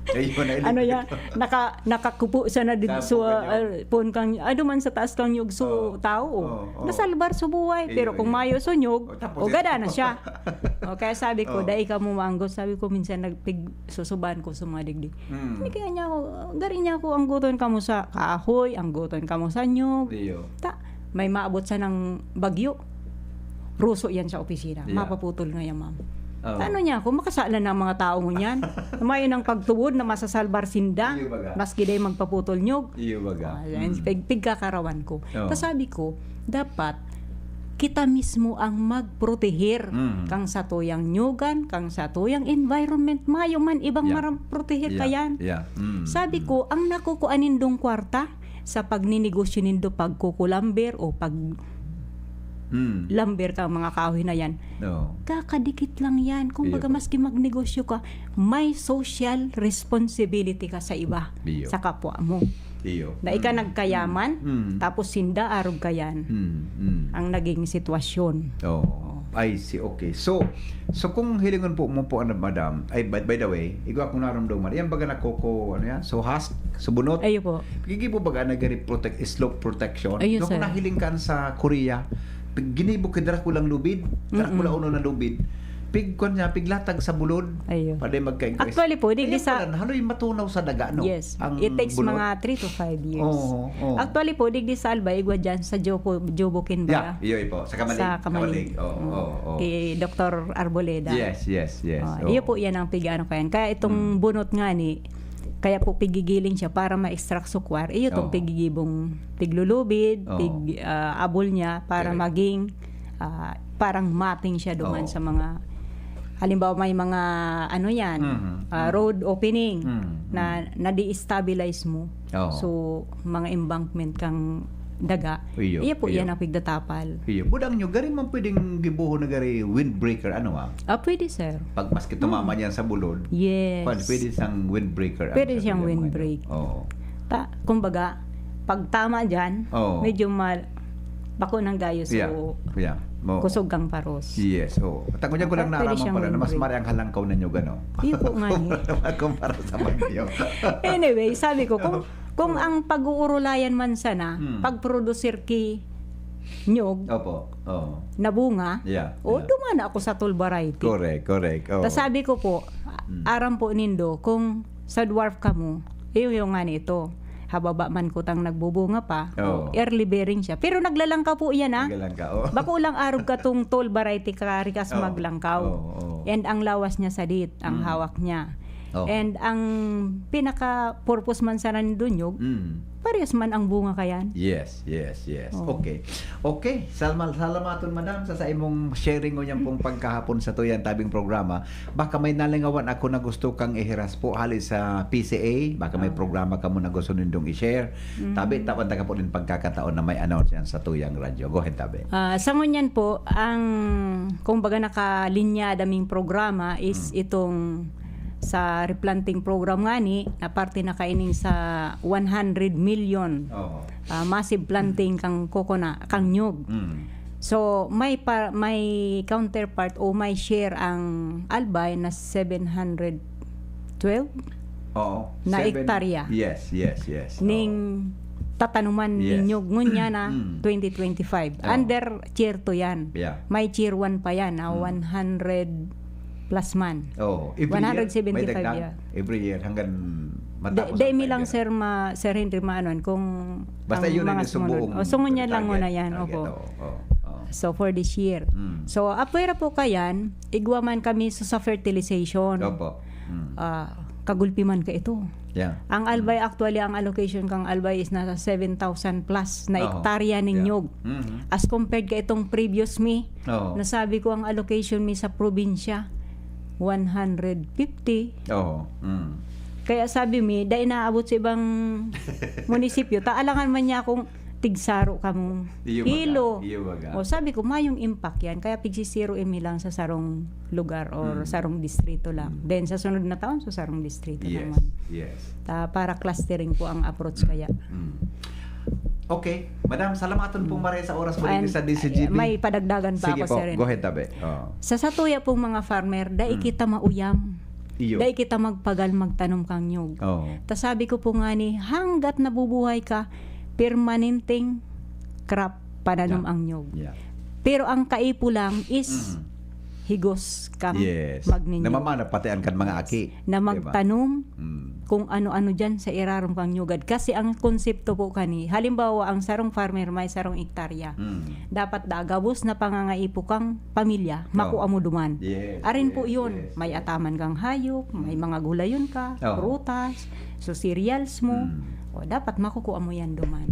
Ayun, ayun. Ano ya, naka-, nakakupo siya na dito Sa so, puon kang ah, puon kang, ah, duman sa taas kang yugso Oo. tao, oh. Oo, oo. Nasalbar sa buhay. Iyo, Pero kung iyo. mayo sunyog, Oh, tapos o gada ito. na siya. O, kaya sabi ko, Oh. "Dai ka mo maanggot." Sabi ko, minsan nagpig-, susuban ko sa mga digdi. Mm. Hindi kaya niya ako, gari niya ako angguton kamo sa kahoy, angguton kamo sa nyog. Iyo. Ta, may maabot sa nang bagyo. Ruso yan sa opisina. Yeah. Mapaputol nga yan, ma'am. Oo. Ano niya ako, makasalan na ang mga tao ngunyan. Mayo nang pagtubod na masasalbar sinda, Iyo baga. maski day magpaputol nyog. Iyo baga. Ah, yan, Mm. pig-, pigkakarawan ko. Oo. Tas sabi ko, dapat kita mismo ang magproteher Mm. kang satuyang nyugan, kang satuyang environment. Mayo man ibang Yeah. maram-, proteher Yeah. kayan. Yeah. Mm. Sabi Mm. ko, ang nakukuha nindong kwarta sa pagninegosyo nindo, pagkukulamber o pag Mm. lumber ka, mga kahoy na yan. Oo. Kakadikit lang yan. Kumbaga, Iyo. maski magnegosyo ka, may social responsibility ka sa iba, Iyo. sa kapwa mo. Iyo. Na ika Mm. nagkayaman, Mm. Mm. tapos sinda arog kayan Mm. Mm. ang naging sitwasyon. Oo. Oh. I see. Okay. So, so kung hilingon po mo po, ano, madam, ay, by, by the way, igwa kong narumduman, yan baga nakoko-, ano yan? So, husk, subunot? Ayo po. Gigibo baga na gari protect, slope protection? Ayun, Doon ko sir. nahiling kan sa Korea. Pig-, ginibo kay Dracula ang lubid. Dracula Mm-mm. uno na lubid. Pig, kwan niya, piglatag sa bulod. Ayun. Pwede magka-increase. Actually po, digdi Ayan sa pala, haloy matunaw sa daga, no? Yes. Ang It takes bulod. mga three to five years. Oo, oo. Actually po, digdi sa Albay, igwa dyan sa Jobo, Jobokin ba? Yeah, iyo, ipo. Sa Kamalig. Sa Kamalig. Kamalig. Oo, Mm. oo, oo. Kay Doktor Arboleda. Yes, yes, yes. Oh, Oo. iyo po yan ang pig-ano ko yan. Kaya itong Mm. bunot nga ni, Kaya po pigigiling siya para ma-extract sukwar. Iyo tong Oo. pigigibong piglulubid, Oo. pig-, ah, abol niya para Correct. maging, ah, parang mating siya duman Oo. sa mga, halimbawa, may mga, ano yan, Mhm. ah, Mhm. road opening Mhm. na nadi-stabilize mo. Oo. So, mga embankment kang daga. Iyo, Iyo po iyo. yan ang pigtatapal. Iyo. Budang nyo, gari man pwedeng gibuhon na gari windbreaker, ano, ah? Ah, pwede, sir. Pag maski tumama Mm. niyan sa bulod, Yes. kwan, pwede siyang windbreaker, ano, Pwede sa siyang kanya, windbreak. ano. Oo. Ta-, kumbaga, pag tama dyan, Oo. medyo mal-, bako ng gayo, so, Yeah. Yeah. Oo. kusog kang paros. Yes, oo. At ako dyan ko Okay, lang pwede naaraman siyang pala na mas windbreak. mari ang halangkaw na nyo, gano? Iyo po nga, eh. Kumpara sa bagyo. Anyway, sabi ko, kung, kung ang pag-uurulayan man sana, Hmm. pagprodusir ki nyog Opo. Oo. na bunga, Yeah, o, yeah. dumana ako sa tall variety. Correct, correct. Oo. Tas sabi ko po, Hmm. aram po nindo, kung sa dwarf kamo, iyo, iyo nga nito. Hababa man kutang nagbubunga pa, Oo. o, early bearing siya. Pero naglalangkaw po yan, ah. Naglalangkaw, oo. Bako lang arog katong tall variety karikas Oo. maglangkaw. Oo, oo. And ang lawas niya sadit, ang Mm. hawak niya. Oo. And ang pinaka-purpose man sana ni Dunyog, Mm. parehas man ang bunga kayan. Yes, yes, yes. Oo. Okay. Okay, salma-, salamaton, madam, sa, sa imong sharing ngunyan pong pagkahapon sa Tuyang Tabing programa. Baka may nalingawan ako na gusto kang ihiras po hali sa P C A, baka may Ah. programa ka mo na gusto nindong i-share. Mm. Tabi, tawan ta ka po nin pagkakataon na may announce yan sa Tuyang Radyo. Go ahead, tabi. Ah, sa ngunyan po, ang, kumbaga, nakalinya daming programa is Mm. itong sa replanting program ngani, na parte na kaining sa one hundred million, Oo. ah, massive planting kang coconut, kang nyug. Mm. So, may pa, may counterpart o may share ang Albay na seven hundred twelve Oo. na Seven, hektarya yes, yes, yes. ning Oo. tatanuman Yes. nin nyug ngunyan na Mm. twenty twenty-five. Oo. Under tier two yan. Yeah. May tier one pa yan na Mm. one hundred plus man. Oo. Every year, one hundred seventy-five may dagdag. year. Every year, hanggang De-, matapos demi ang lang, five year. Sir, ma-, Sir Henry, maanuan kung Basta ang yun ang mga sumunod. Buong O, sungon niya lang target, muna yan, target, opo. oo, oo, oo. So, for this year. Mm. So, apwera po kayan, igwa man kami sa, sa fertilization. Opo. Mm. Ah, kagulpi man ka ito. Yeah. Ang Albay, Mm. actually, ang allocation kang Albay is nasa seven thousand plus na Oo. hektarya ning Yeah. nyog. Mhm. As compared ka itong previous mi, Oo. nasabi ko ang allocation mi sa probinsya, one hundred fifty. Oo. Mm. Kaya sabi mi, dai naabot sa ibang munisipyo, ta alangan man niya akong tigsaro kamong Iyo baga, hilo. iyo baga. O, sabi ko, mayong impact yan. Kaya pigsisiro imi lang sa sarong lugar or Mm. sarong distrito lang. Mm. Then, sa sunod na taon, sa sarong distrito Yes, naman. yes. Ta, para clustering po ang approach kaya. Mm. Okay. Madam, salamaton pong Mm. maray sa oras mo And, dito sa D C G B. ay, may padagdagan pa Sige ako, po, Sir Ren. go ahead, tabi. Oo. Sa satuya pong mga farmer, dai Mm. kita mauyam. Iyo. Dai kita magpagal magtanom kang nyog. Oo. Ta sabi ko po nga ni, hanggat nabubuhay ka, permanenteng crop pananom Yeah. ang nyog. Yeah. Pero ang kaipo lang is Mm. higos kang Yes. magninyog. Namamanapatian kan mga Yes. aki, Na di ba? magtanom Mm. kung ano-ano dyan sa irarom kang nyugad. Kasi ang konsepto po kani, halimbawa, ang sarong farmer may sarong hektarya. Mm. Dapat da, gabos na pangangaipo kang pamilya, Oo. makua mo duman. Yes, Arin po yes, yun, yes, may yes. ataman kang hayop, may Mm. mga gulayon ka, Oo. prutas, so cereals mo, Mm. o dapat makukua mo yan duman.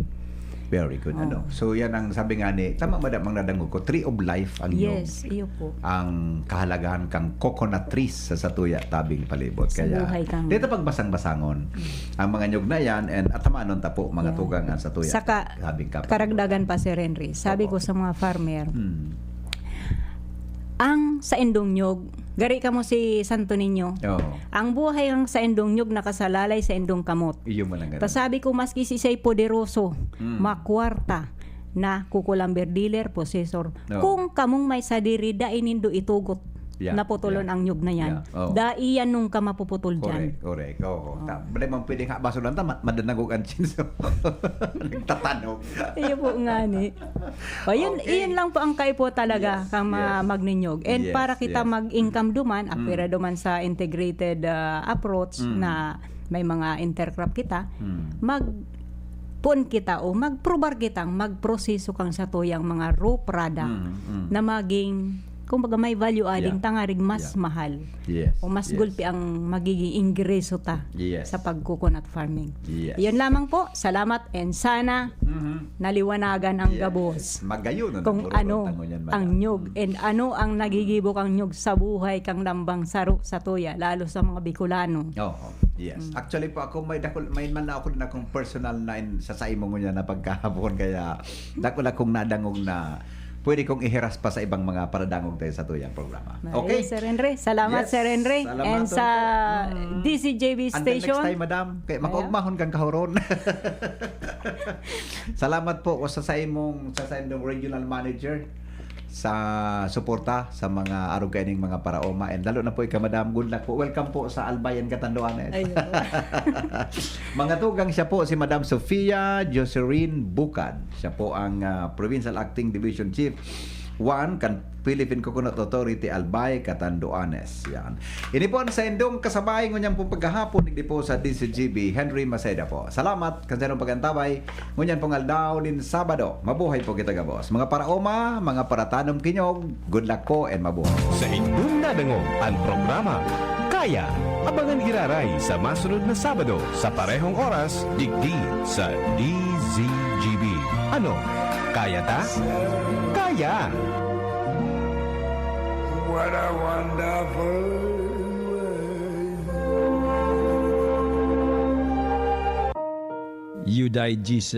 Very good, Oh. ano? So, yan ang sabi nga ni, tama, madam, ang nadangog ko, tree of life ang nyog. Yes, iyo po. Ang kahalagahan kang coconut trees sa satuya, tabing palibot. Sa Kaya, buhay kang dito pagbasang-basangon Mm. ang mga nyog na yan, and atamanon ta po, mga Yeah. tugang, ang satuya, Saka, tabing kapalibot. karagdagan pa, Sir Henry, sabi Opo. ko sa mga farmer, Mm. ang saindong nyog, gari kamo si Santo Niño. Oo. Ang buhay ang saindong nyog nakasalalay saindong kamot. Iyo man ang Ta ganun. sabi ko, maski si say poderoso, Mm. makwarta na kukulamber dealer, possessor. Oo. Kung kamong may sadiri, dai nindo itugot Yeah, na putulon yeah. ang nyog na yan. Yeah, oo. Dai yan nung ka mapuputol dyan. Correct, correct. Oo. Oo. Ta-, dai man pwedeng habason lang ta, ma-, madanagog ang chinso. Nagtatanog. Iyo po nga ni. O, yun, Okay. yun lang po ang kaipo talaga Yes, kang mga yes. magninyog. And Yes, para kita yes. mag-income duman, Mm. apwera duman sa integrated, ah, approach Mm. na may mga intercrop kita, Mm. mag-, pon kita o magprobar kitang magproseso kang satuyang mga raw product Mm, mm. na maging, kumbaga, may value adding Yeah. tangarig mas Yeah. mahal Yes, o mas yes. gulpi ang magiging ingreso ta Yes. sa pag-coconut farming. Yes. Yun lamang po. Salamat and sana Mhm. naliwanagan ang Yes. gabos Magayon na kung nagururot ano ang ngunyan, ang madam. nyog Mm. and ano ang nagigibo kang nyog sa buhay kang lambang saro sa tuya, lalo sa mga Bicolano. Oo, yes. Mm. Actually po, ako may dakul-, may man ako din akong personal na in-, sa saimo ngunyan na pagkahapon, kaya dakul akong nadangog na pwede kong ihiras pa sa ibang mga paradangog tayo sa tuyang programa. Maray, Okay? Sir Henry. Salamat, Yes. Sir Henry. Salamaton And sa po. Mm. D C J B Until next station. time, madam. Kaya Kaya? makaugmahon kang kahuron. Salamat po sa, sa imong, sa, sa imong regional manager sa suporta sa mga arog kaining mga paraoma. And lalo na po ikaw, madam, good luck po. Welcome po sa Albay and Catanduanes. Ayun. Mga tugang, siya po si Madam Sofia Joserin Bukad. Siya po ang, ah, Provincial Acting Division Chief one kan Philippine Coconut Authority, Albay, Catanduanes. Yan. Ini po ang saindong kasabay ngunyan pong paghahapon, digdi po sa D C G B, Henry Maceda po. Salamat kan saindong pag-antabay. Ngunyan pong aldaw nin Sabado, mabuhay po kita gabos. Mga paraoma, mga paratanom kinyog, good luck po and mabuhay. Saindong nadangog an programa Kaya. Abangan giraray sa masunod na Sabado sa parehong oras, digdi sa D Z G B. Ano? Kaya ta? Kaya! What a wonderful world. You died, Jesus.